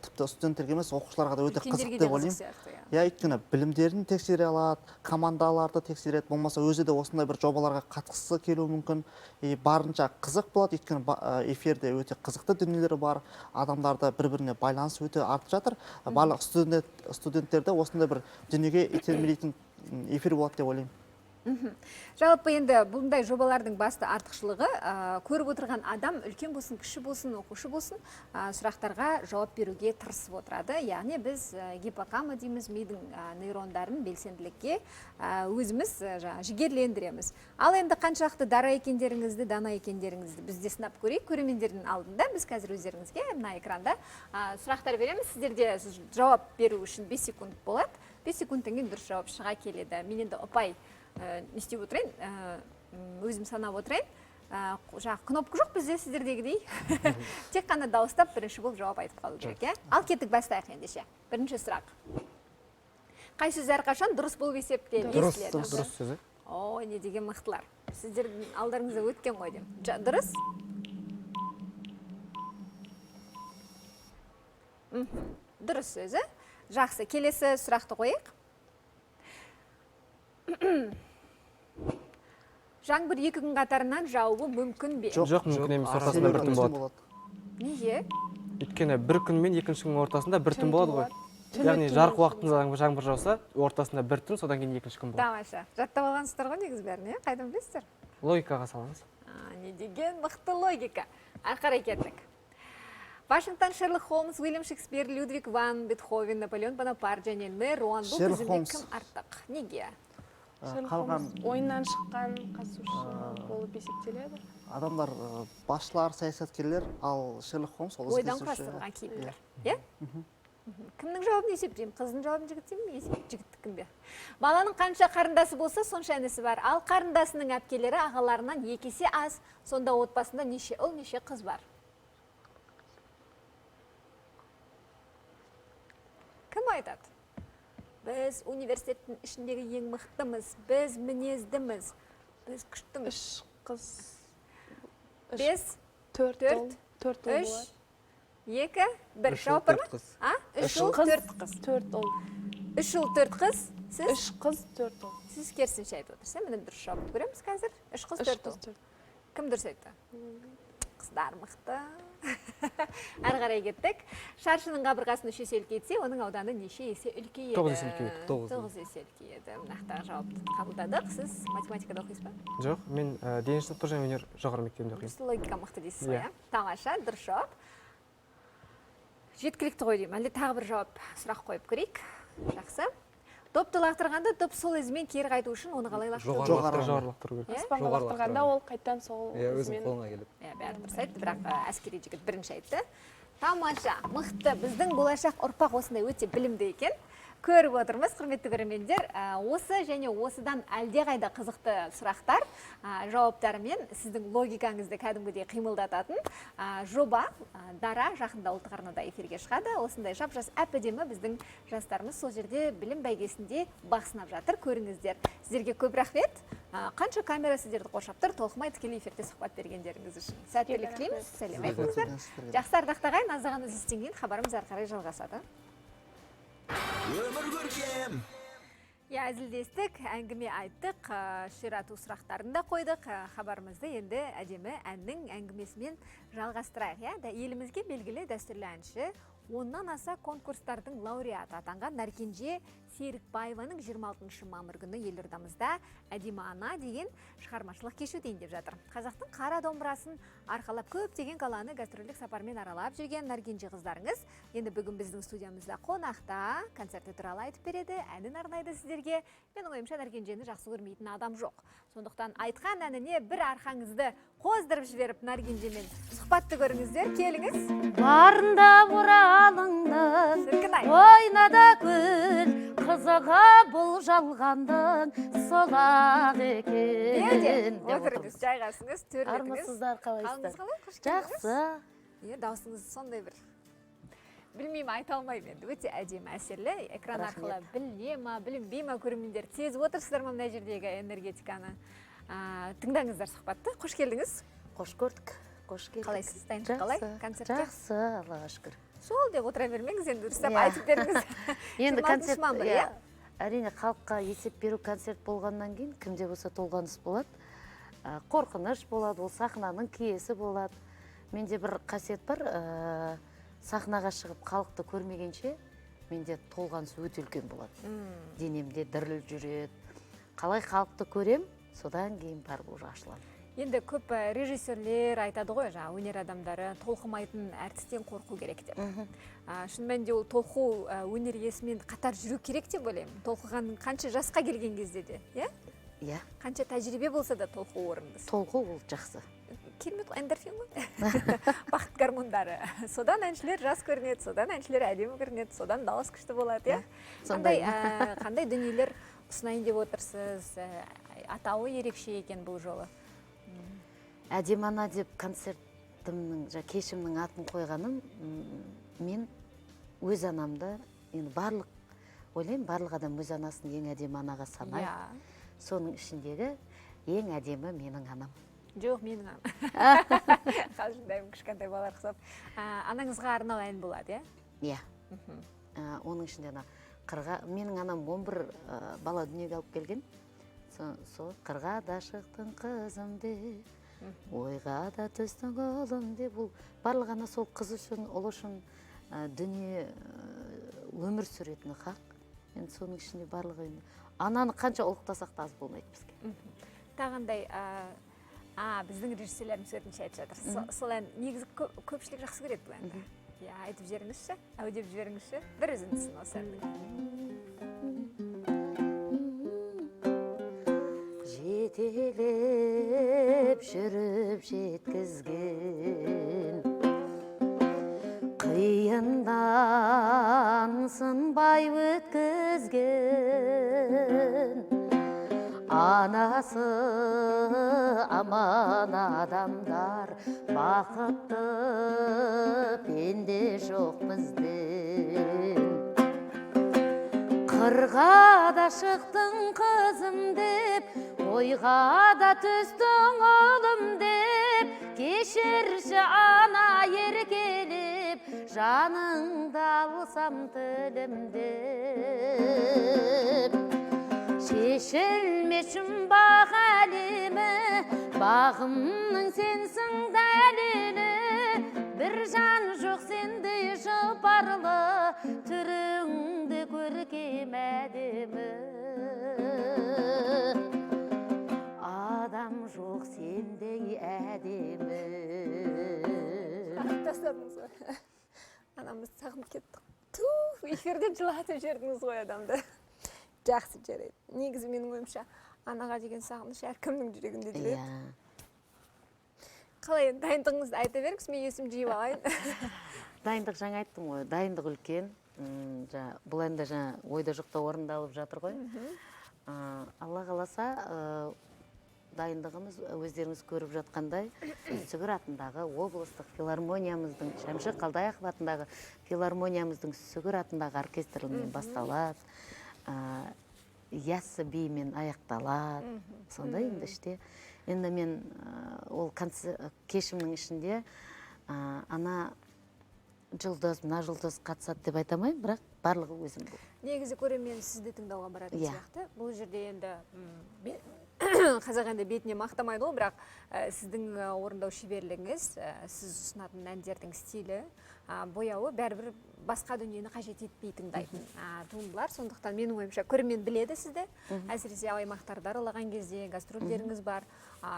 тіпті студенттерге емес, оқушыларға да өте қызық Үлкендерге де деп қызық ойлаймын. сияқты, иә. Иә, өйткені білімдерін тексере алады, командаларды тексереді, болмаса өзі де осындай бір жобаларға қатысқысы келуі мүмкін. И барынша қызық болады, өйткені эфирде өте қызықты дүниелер бар, адамдарда бір-біріне байланыс өте артып жатыр. Барлық студенттерді осындай бір дүниеге итермелейтін эфир болады деп ойлаймын. Жалпы енді бұндай жобалардың басты артықшылығы, көріп отырған адам үлкен болсын, кіші болсын, оқушы болсын, сұрақтарға жауап беруге тырысып отырады. Яғни біз гиппокампа дейміз, мидың нейрондарын белсенділікке өзіміз жігерлендіреміз. Ал енді қаншалықты дара екендеріңізді, дана екендеріңізді біз де сынап көрейік. Көрермендердің алдында біз қазір өздеріңізге мына экранда сұрақтар береміз. Сіздерде жауап беру үшін 5 секунд болады. 5 секундтан кейін дұрыс жауап шыға келеді. Мен енді ұпай не істеп отырайын, өзім санап отырайын. Жаңағы кнопка жоқ бізде сіздердегідей. Тек қана дауыстап бірінші болып жауап айтып қалу керек, иә? Ал кеттік, бастайық ендеше. Бірінші сұрақ. Қай сөз әрқашан дұрыс болып есептеледі? Дұрыс, Естіледі. дұрыс сөзі. Ой, не деген мықтылар. Сіздердің алдарыңызда өткен ғой деймін. Дұрыс? Дұрыс сөзі. Жақсы, келесі сұрақты қояйық. Жаңбыр 2 күн қатарынан жаууы мүмкін бе? Жоқ, жоқ, мүмкін емес, ортасында бір түн болады. Неге? Өйткені бір күн мен екінші күннің ортасында бір түн Түн болады ғой. болады. Түн Яғни өткен жарық кейін. уақытында жаңбыр жауса, ортасында бір түн, содан кейін екінші күн болады. Тамаша. Жаттап алғансыздар ғой негізі бәрін, иә? Қайдан білесіздер? Логикаға салыңыз. Не деген мықты логика. Ары қарай кеттік. Вашингтон, Шерлок Холмс, Уильям Шекспир, Людвиг ван Бетховен, Наполеон Бонапарт және Нерон. Бұл Шерлок тізімде Холмс. кім артық? Неге? Шерлок Қалған Холмс ойыннан шыққан қатысушы болып есептеледі. Адамдар, басшылар, саясаткерлер, ал Шерлок Холмс ол Ойдан іздестіруші. құрастырылған кейіпкер. Иә? Кімнің жауабын есептеймін? Қыздың жауабын жігіттен бе, жігіттікін бе? Баланың қанша қарындасы болса, сонша інісі бар. Ал қарындасының әпкелері ағаларынан 2 есе аз. Сонда отбасында неше ұл, неше қыз бар? Кім айтады? Біз университеттің ішіндегі ең мықтымыз, біз мінездіміз, біз күштіміз. 3 қыз, үш, 5, төрт төрт, ұл, төрт ұл үш, болады. 2, 1. Үш ұл, Жауап бар төрт ма? қыз. А? 3 Үш ұл, ұл. 4 қыз. 4 ұл. 3 ұл, 4 қыз. Сіз? 3 қыз, 4 ұл. Сіз керісінше айтып отырсыз, иә? Міне дұрыс жауапты көреміз қазір. 3 қыз, Үш 4 қыз, ұл. төрт. Кім дұрыс айтты? Қыздар мықты. Әрі қарай кеттік. Шаршының қабырғасын 3 есе үлкейтсе, оның ауданы неше есе үлкейеді? 9 есе үлкейеді. Тоғыз. 9 есе үлкейеді. Нақты жауапты қабылдадық. Сіз математикада оқисыз ба? Жоқ, мен дене шынықтыру және өнер жоғары мектебінде оқимын. Дұрыс, логика мықты дейсіз ғой, Иә. иә? Тамаша, дұрыс жауап. Жеткілікті ғой деймін. Әлде тағы бір жауап сұрақ қойып көрейік. Жақсы. Допты лақтырғанда доп сол ізімен кері қайту үшін оны қалай лақтыру? Жоғары. Жоғары лақтыру керек. Иә? Аспанға Жоғары лақтырғанда лақтыру. ол қайтадан сол Иә, өзінің ізімен қолына келеді. Иә, бәрі дұрыс айтты, бірақ әскери жігіт бірінші айтты. Тамаша, мықты. Біздің болашақ ұрпақ осындай өте білімді екен. Көріп отырмыз, құрметті көрермендер, осы және осыдан әлдеқайда қызықты сұрақтар, жауаптарымен сіздің логикаңызды кәдімгідей қимылдататын, жоба, Дара жақында ұлттық арнада эфирге шығады. Осындай жап-жас әп-әдемі біздің жастарымыз сол жерде білім бәйгесінде бақ сынап жатыр. Көріңіздер. Сіздерге көп рахмет. Қанша камера сіздерді қоршап тұр, толқымай тікелей эфирде сұхбат бергендеріңіз үшін. Сәттілік тілейміз. Сәлем айтыңыздар. Жақсы, ардақты ағайын, аздаған үзілістен кейін хабарымыз әрі қарай жалғасады. Өмір көркем. Иә, әзілдестік, әңгіме айттық, ширату сұрақтарын да қойдық. Хабарымызды енді әдемі әннің әңгімесімен жалғастырайық. Иә, да, елімізге белгілі дәстүрлі әнші, оннан аса конкурстардың лауреаты атанған Наркенже Серікбаеваның жиырма алтыншы мамыр күні елордамызда Әдемі ана деген шығармашылық кеші өтейін деп жатыр. Қазақтың қара домбырасын арқалап көптеген қаланы гастрольдік сапармен аралап жүрген Наркенже қыздарыңыз енді бүгін біздің студиямызда қонақта, концерті туралы айтып береді, әнін арнайды сіздерге. Менің ойымша, Наркенжені жақсы көрмейтін адам жоқ. Сондықтан айтқан әніне бір арқаңызды қоздырып жіберіп Наркенжемен сұхбатты көріңіздер. Келіңіз. Барында Оралыңның, Шіркін-ай. ойна да күл, қызығы бұл жалғанның сол-ақ екен. Деуде, деп отырыңыз, отырмыз. жайғасыңыз, төрлетіңіз. Армысыздар, қалайсыздар? Қалыңыз қалай? Қош келдіңіз. Жақсы. Е, дауысыңыз сондай бір Білмеймін, айта алмаймын енді. Өте әдемі, әсерлі. Экран арқылы біліне ма, білінбей ма, көрермендер сезіп отырсыздар ма мына жердегі энергетиканы? Тыңдаңыздар сұхбатты. Қош келдіңіз. Қош көрдік. Қош келдік. Қалайсыз? Дайындық қалай? Концертке? Жақсы, Аллаға шүкір. Сол деп отыра бермеңіз енді, дұрыстап айтып беріңіз. Енді концерт, иә? Әрине, халыққа есеп беру концерт болғаннан кейін кімде болса толғаныс болады, қорқыныш болады, ол сахнаның киесі болады. Менде бір қасиет бар, сахнаға шығып халықты көрмегенше менде толғаныс өте үлкен болады. Денемде діріл жүреді. Қалай халықты көрем, содан кейін барып уже ашыламын. Енді көп режиссерлер айтады ғой, жаңа өнер адамдары толқымайтын әртістен қорқу керек деп. Шын мәнінде ол толқу өнер иесімен қатар жүру керек деп ойлаймын. Толқыған қанша жасқа келген кезде де, иә? Иә. Қанша тәжірибе болса да толқу орынды. Толқу ол жақсы. Керемет эндорфин ғой. Бақыт гормондары. Содан әншілер жас көрінеді, содан әншілер әдемі көрінеді, содан дауыс күшті болады, иә? Қандай дүниелер ұсынайын деп отырсыз? Атауы ерекше екен бұл жолы. Әдемі ана деп концертімнің, кешімнің атын қойғаным, мен өз анамды, енді барлық, ойлаймын, барлық адам өз анасын ең әдемі анаға санайды. Соның ішіндегі ең әдемі менің анам. Жоқ, менің анам. Қалжыңдаймын, кішкентай балалар ұқсап. Анаңызға арнау ән болады, иә? Иә. Оның ішінде ана қырға, менің анам 11 бала дүниеге алып келген. Сол қырға да шықтың қызым деп, ойға да түстің ұлым деп, ол барлық ана сол қыз үшін, ұл үшін дүние өмір сүретіні хақ. Енді соның ішінде барлығы енді ананы қанша ұлықтасақ та аз болмайды бізге. Тағандай біздің режиссерлеріміз өтінше айтып жатыр. Сол ән негізі көпшілік жақсы көреді бұл әнді. Иә, айтып жіберіңізші, әудеп жіберіңізші, бір үзіндісін осы әннің. Жетелеп жүріп жеткізген, қиындан сынбай өткізген, анасы аман адамдар бақытты пенде жоқ бізден. Қырға да шықтың қызым деп, ойға да түстің ұлым деп, кешірші ана еркелеп, жаныңды алсам тілімдеп. Шешілме жұмбақ әлемі, бағымның сенсің дәлелі, бір жан жоқ сендей жұпарлы, түріңді көркем әдемі. Адам жоқ сендей әдемі. Сағынып тастадыңыз ғой. Анамызды сағынып кеттік. Туф, эфирден жылатып жібердіңіз ғой адамды. Жақсы жарайды. Негізі менің ойымша анаға деген сағыныш әркімнің жүрегінде жүреді. Қалай енді дайындығыңызды айта беріңіз, мен есім жиып алайын. Дайындық жаңа айттым ғой, дайындық үлкен. Бұл әнді жаңа ойда жоқта орындалып жатыр ғой. Алла қаласа, дайындығымыз өздеріңіз көріп жатқандай, Сүгір атындағы облыстық филармониямыздың, Шәмші Қалдаяқов атындағы филармониямыздың Сүгір атындағы оркестрімен басталады. Яссы биімен аяқталады. Сондай енді іште. Енді мен ол кешімнің ішінде ана жұлдыз, мына жұлдыз қатысады деп айта алмаймын, бірақ барлығы өзім бұл. Негізі көрермен сізді тыңдауға баратын сияқты. Бұл жерде енді қазақ енді бетіне мақтамайды ғой, бірақ сіздің орындау шеберлігіңіз, сіз ұсынатын әндердің стилі, бояуы бәрібір басқа дүниені қажет етпей тыңдайтын туындылар. Сондықтан менің ойымша көрермен біледі сізді. Әсіресе аймақтарды аралаған кезде гастрольдеріңіз бар,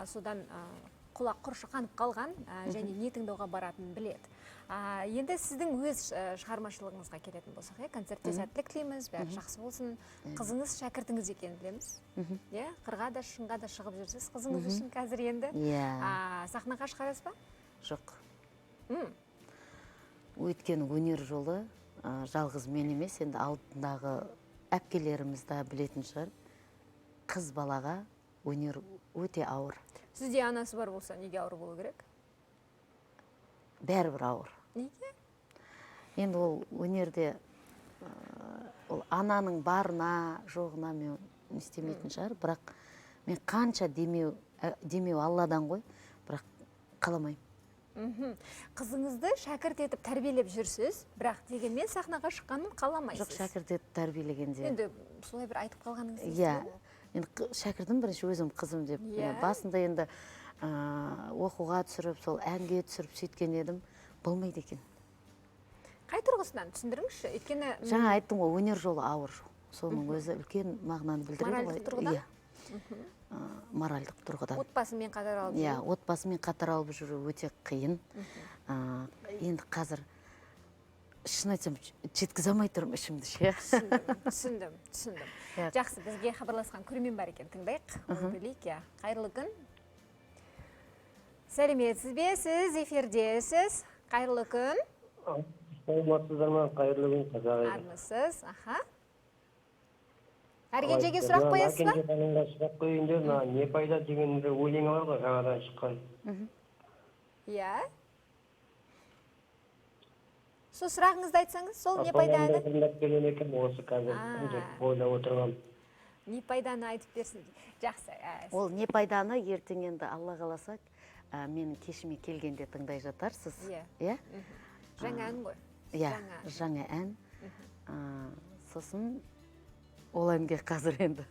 содан құлақ құрышы қанып қалған және не тыңдауға баратынын біледі. Енді сіздің өз шығармашылығыңызға келетін болсақ, концертте сәттілік тілейміз, бәрі жақсы болсын. Қызыңыз шәкіртіңіз екенін білеміз. Қырға да, шыңға да шығып жүрсіз қызыңыз үшін қазір енді. Сахнаға шығарасыз ба? Жоқ. Өйткені өнер жолы жалғыз мен емес, енді алдындағы әпкелеріміз де білетін шығар. Қыз балаға өнер өте ауыр. Сізде анасы бар болса, неге ауыр болу керек? Бәрібір ауыр. Неге? Енді ол өнерде ол ананың барына жоғына мен не істемейтін шығар, бірақ мен қанша демеу Алладан ғой, бірақ қаламаймын. Қызыңызды шәкірт етіп тәрбиелеп жүрсіз, бірақ дегенмен сахнаға шыққанын қаламайсыз. Жоқ, шәкірт етіп тәрбиелегенде. Енді солай бір айтып қалғаныңыз. Иә, енді шәкіртім бірінші өзім қызым деп. Басында енді оқуға түсіріп, сол әнге түсіріп сөйткен едім, болмайды екен. Қай тұрғысынан түсіндіріңізші? Өйткені жаңа айттым ғой, өнер жолы ауыр жол. Соның өзі үлкен мағынаны білдіреді ғой. Моральдық тұрғыдан? Иә. Моральдық тұрғыдан. Отбасымен қатар алып жүру. Иә, отбасымен қатар алып жүру өте қиын. Енді қазір шын айтсам жеткізе алмай тұрмын ішімді ше. Түсіндім, түсіндім. Жақсы, бізге хабарласқан көрермен бар екен, тыңдайық. Білейік, иә. Қайырлы күн. Сәлеметсіз бе, сіз эфирдесіз. Қайырлы күн. Саламатсыздар ма, қайырлы күн, қазақ елі. Армысыз, аха. Әркенжеге сұрақ қоясыз ба? Әркенже ханымға сұрақ қояйын деп, мына не пайда деген бір өлеңі бар ғой, жаңадан шыққан. Иә. Сол сұрағыңызды айтсаңыз, сол не пайда әні? Тыңдап келген екен, осы қазір деп ойлап отырғам. Не пайданы айтып берсін. Жақсы. Ол не пайданы ертең енді Алла қаласа, менің кешіме келгенде тыңдай жатарсыз. Иә. Жаңа ән ғой. Иә, жаңа ән. Сосын ол әнге қазір енді.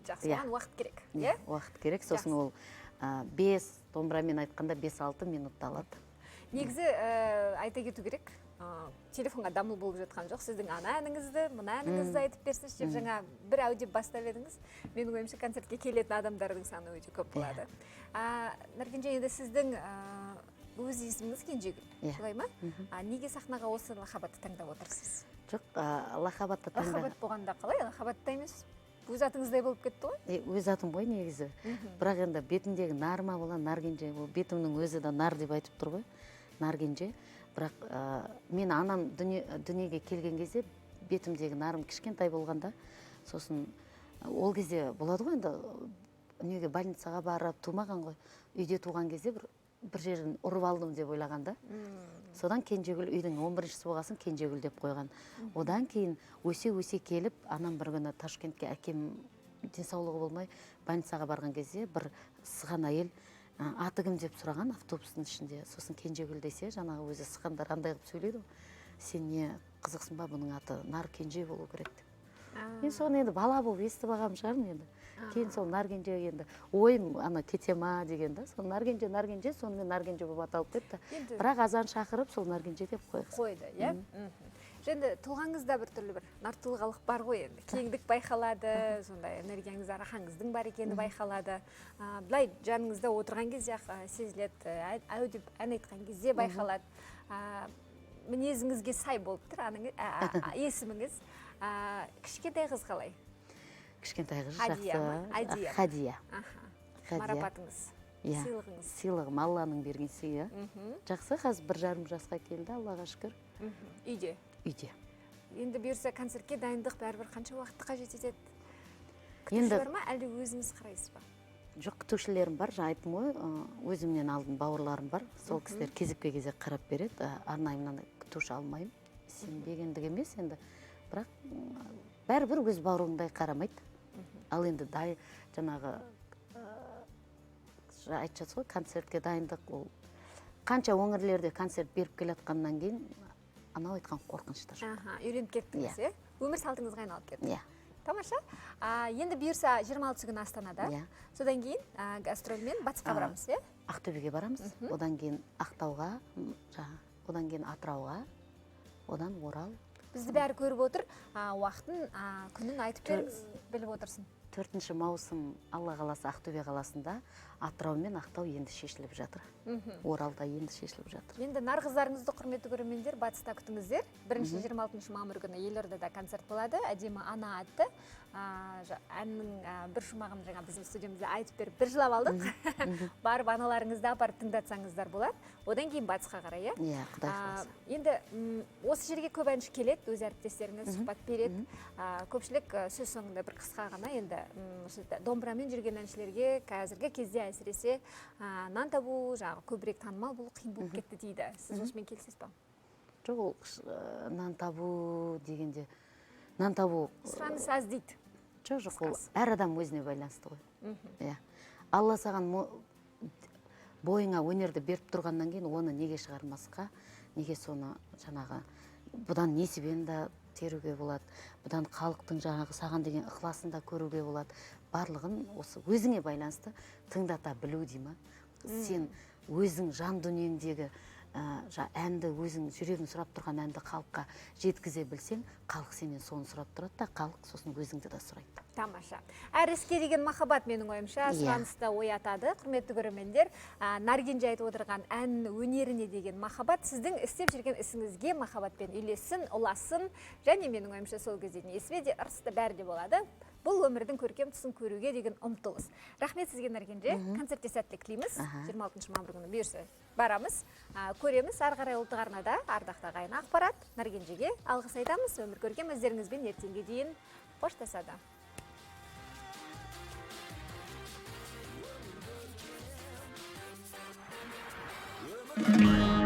Жақсы, оған уақыт керек. Иә, уақыт керек. Сосын ол 5, домбырамен айтқанда 5-6 минутты алады. Негізі айта кету керек, телефонға дамыл болып жатқан жоқ. Сіздің ана әніңізді, мына әніңізді айтып берсінші деп жаңа бір әу деп бастап едіңіз. Менің ойымша, концертке келетін адамдардың саны өте көп болады. Наркенже, енді сіздің өз есіміңіз Кенжегүл, солай ма? Неге сахнаға осы лақап атты таңдап отырсыз? Жоқ, лақап атты таңдап. Лақап ат болғанда қалай? Лақап атта емес, өз атыңыздай болып кетті ғой? Өз атым ғой негізі. Бірақ енді бетімдегі нарма болған Наркенже, ол бетімнің өзі де нар деп айтып тұр ғой, Наркенже. Бірақ мен анам дүниеге келген кезде бетімдегі нарым кішкентай болғанда, сосын ол кезде болады ғой енді, дүниеге больницаға барып тумаған ғой, үйде туған кезде бір жерін ұрып алдым деп ойлағанда. Содан Кенжегүл, үйдің 11-шісі болғасын Кенжегүл деп қойған. Одан кейін өсе-өсе келіп, анам бір күні Ташкентке әкем денсаулығы болмай больницаға барған кезде бір сыған әйел аты кім деп сұраған автобустың ішінде. Сосын Кенжегүл десе, жаңағы өзі сығандар андай қылып сөйлейді ғой. Сен не қызықсың ба, бұның аты Наркенже болу керек деп. Мен соны енді бала болып естіп алғам шығармын енді. Кейін сол Наркенже енді ойым ана кете ма деген да, сол Наркенже, Наркенже, сонымен Наркенже болып аталып кетті. Бірақ азан шақырып сол Наркенже деп қойды, иә? Енді тұлғаңызда бір түрлі бір нар тұлғалық бар ғой енді. Кеңдік байқалады, сондай энергияңыз, арақаңыздың бар екені байқалады. Былай жаныңызда отырған кезде сезіледі, әу деп ән айтқан кезде байқалады. Мінезіңізге сай болып тұр есіміңіз. Кішкентай қыз қалай? Кішкентай қыз жақсы. Хадия. Марапатыңыз, сыйлығыңыз. Сыйлығым, Алланың берген сыйы. Жақсы, қазір 1,5 жасқа келді, Аллаға шүкір. Үйде? Үйде. Енді бұйырса концертке дайындық бәрібір қанша уақытты қажет етеді? Күтуші бар ма, әлде өзіңіз қарайсыз ба? Жоқ, күтушілерім бар, жаңа айттым ғой, өзімнен алдын бауырларым бар. Сол кісілер кезекпе-кезек қарап береді. Арнайы мынандай күтуші алмаймын. Сенбегендік емес енді. Бірақ бәрібір өз бауырыңдай қарамайды. Ал енді жаңағы айтып жатсыз ғой, концертке дайындық, ол қанша өңірлерде концерт беріп келе жатқаннан кейін анау айтқан қорқынышты жоқ. Үйреніп кеттіңіз, е? Өмір салтыңызға айналып кетті. Иә. Тамаша. Енді бұйырса 26 күні Астанада. Содан кейін гастрольмен батысқа барамыз, е? Ақтөбеге барамыз. Одан кейін Ақтауға, одан кейін Атырауға, одан Орал. Бізді бәрі көріп отыр. Уақытын, күнін айтып беріңіз, біліп отырсын. 4 маусым Алла қаласа Ақтөбе қаласында, Атырау мен Ақтау енді шешіліп жатыр. Оралда енді шешіліп жатыр. Енді нар қыздарыңызды, құрметті көрермендер, батыста күтіңіздер. Бірінші 26 мамыр күні елордада концерт болады. Әдемі ана атты әннің бір шумағын жаңа біздің студиямызда айтып беріп бір жылап алдық. Барып аналарыңызды апарып тыңдатсаңыздар болады. Одан кейін батысқа қарай, иә? Құдай қаласа. Енді осы жерге көп әнші келеді, өз әріптестеріңіз сұхбат береді. Көпшілік сөз соңында бір қысқа ғана енді айтады, осы домбырамен жүрген әншілерге қазіргі кезде әсіресе нан табу, жаңағы көбірек танымал болу қиын болып кетті дейді. Сіз осымен келісесіз ба? Жоқ, ол нан табу дегенде, нан табу Сұраныс аз дейді. Жоқ, ол әр адам өзіне байланысты ғой. Иә. Алла саған бойыңа өнерді беріп тұрғаннан кейін оны неге шығармасқа, неге соны жаңағы бұдан несібені де теруге болады, бұдан халықтың жаңағы саған деген ықыласын да көруге болады. Барлығын осы өзіңе байланысты тыңдата білу дей ма? Сен өзің жан дүниеңдегі әнді, өзің жүрегің сұрап тұрған әнді халыққа жеткізе білсең, халық сенен соны сұрап тұрады да, халық сосын өзіңді де сұрайды. Тамаша. Әр іске деген махаббат, менің ойымша, сұранысты оятады. Құрметті көрермендер, Наргенже айтып отырған ән өнеріне деген махаббат сіздің істеп жүрген ісіңізге махаббатпен үйлессін, ұлассын. Және менің ойымша, сол кезде несібе де, ырыс та, бәрі де болады. Бұл өмірдің көркем тұсын көруге деген ұмтылыс. Рахмет сізге, Наргенже. Концертте сәттілік тілейміз. 26 мамыр күні бұйырса барамыз, көреміз. Ары қарай ұлттық арнада ардақты ағайын ақпарат. Наргенжеге алғыс айтамыз. Өмір көркем өздеріңізбен ертеңге дейін қоштасады. Өмір.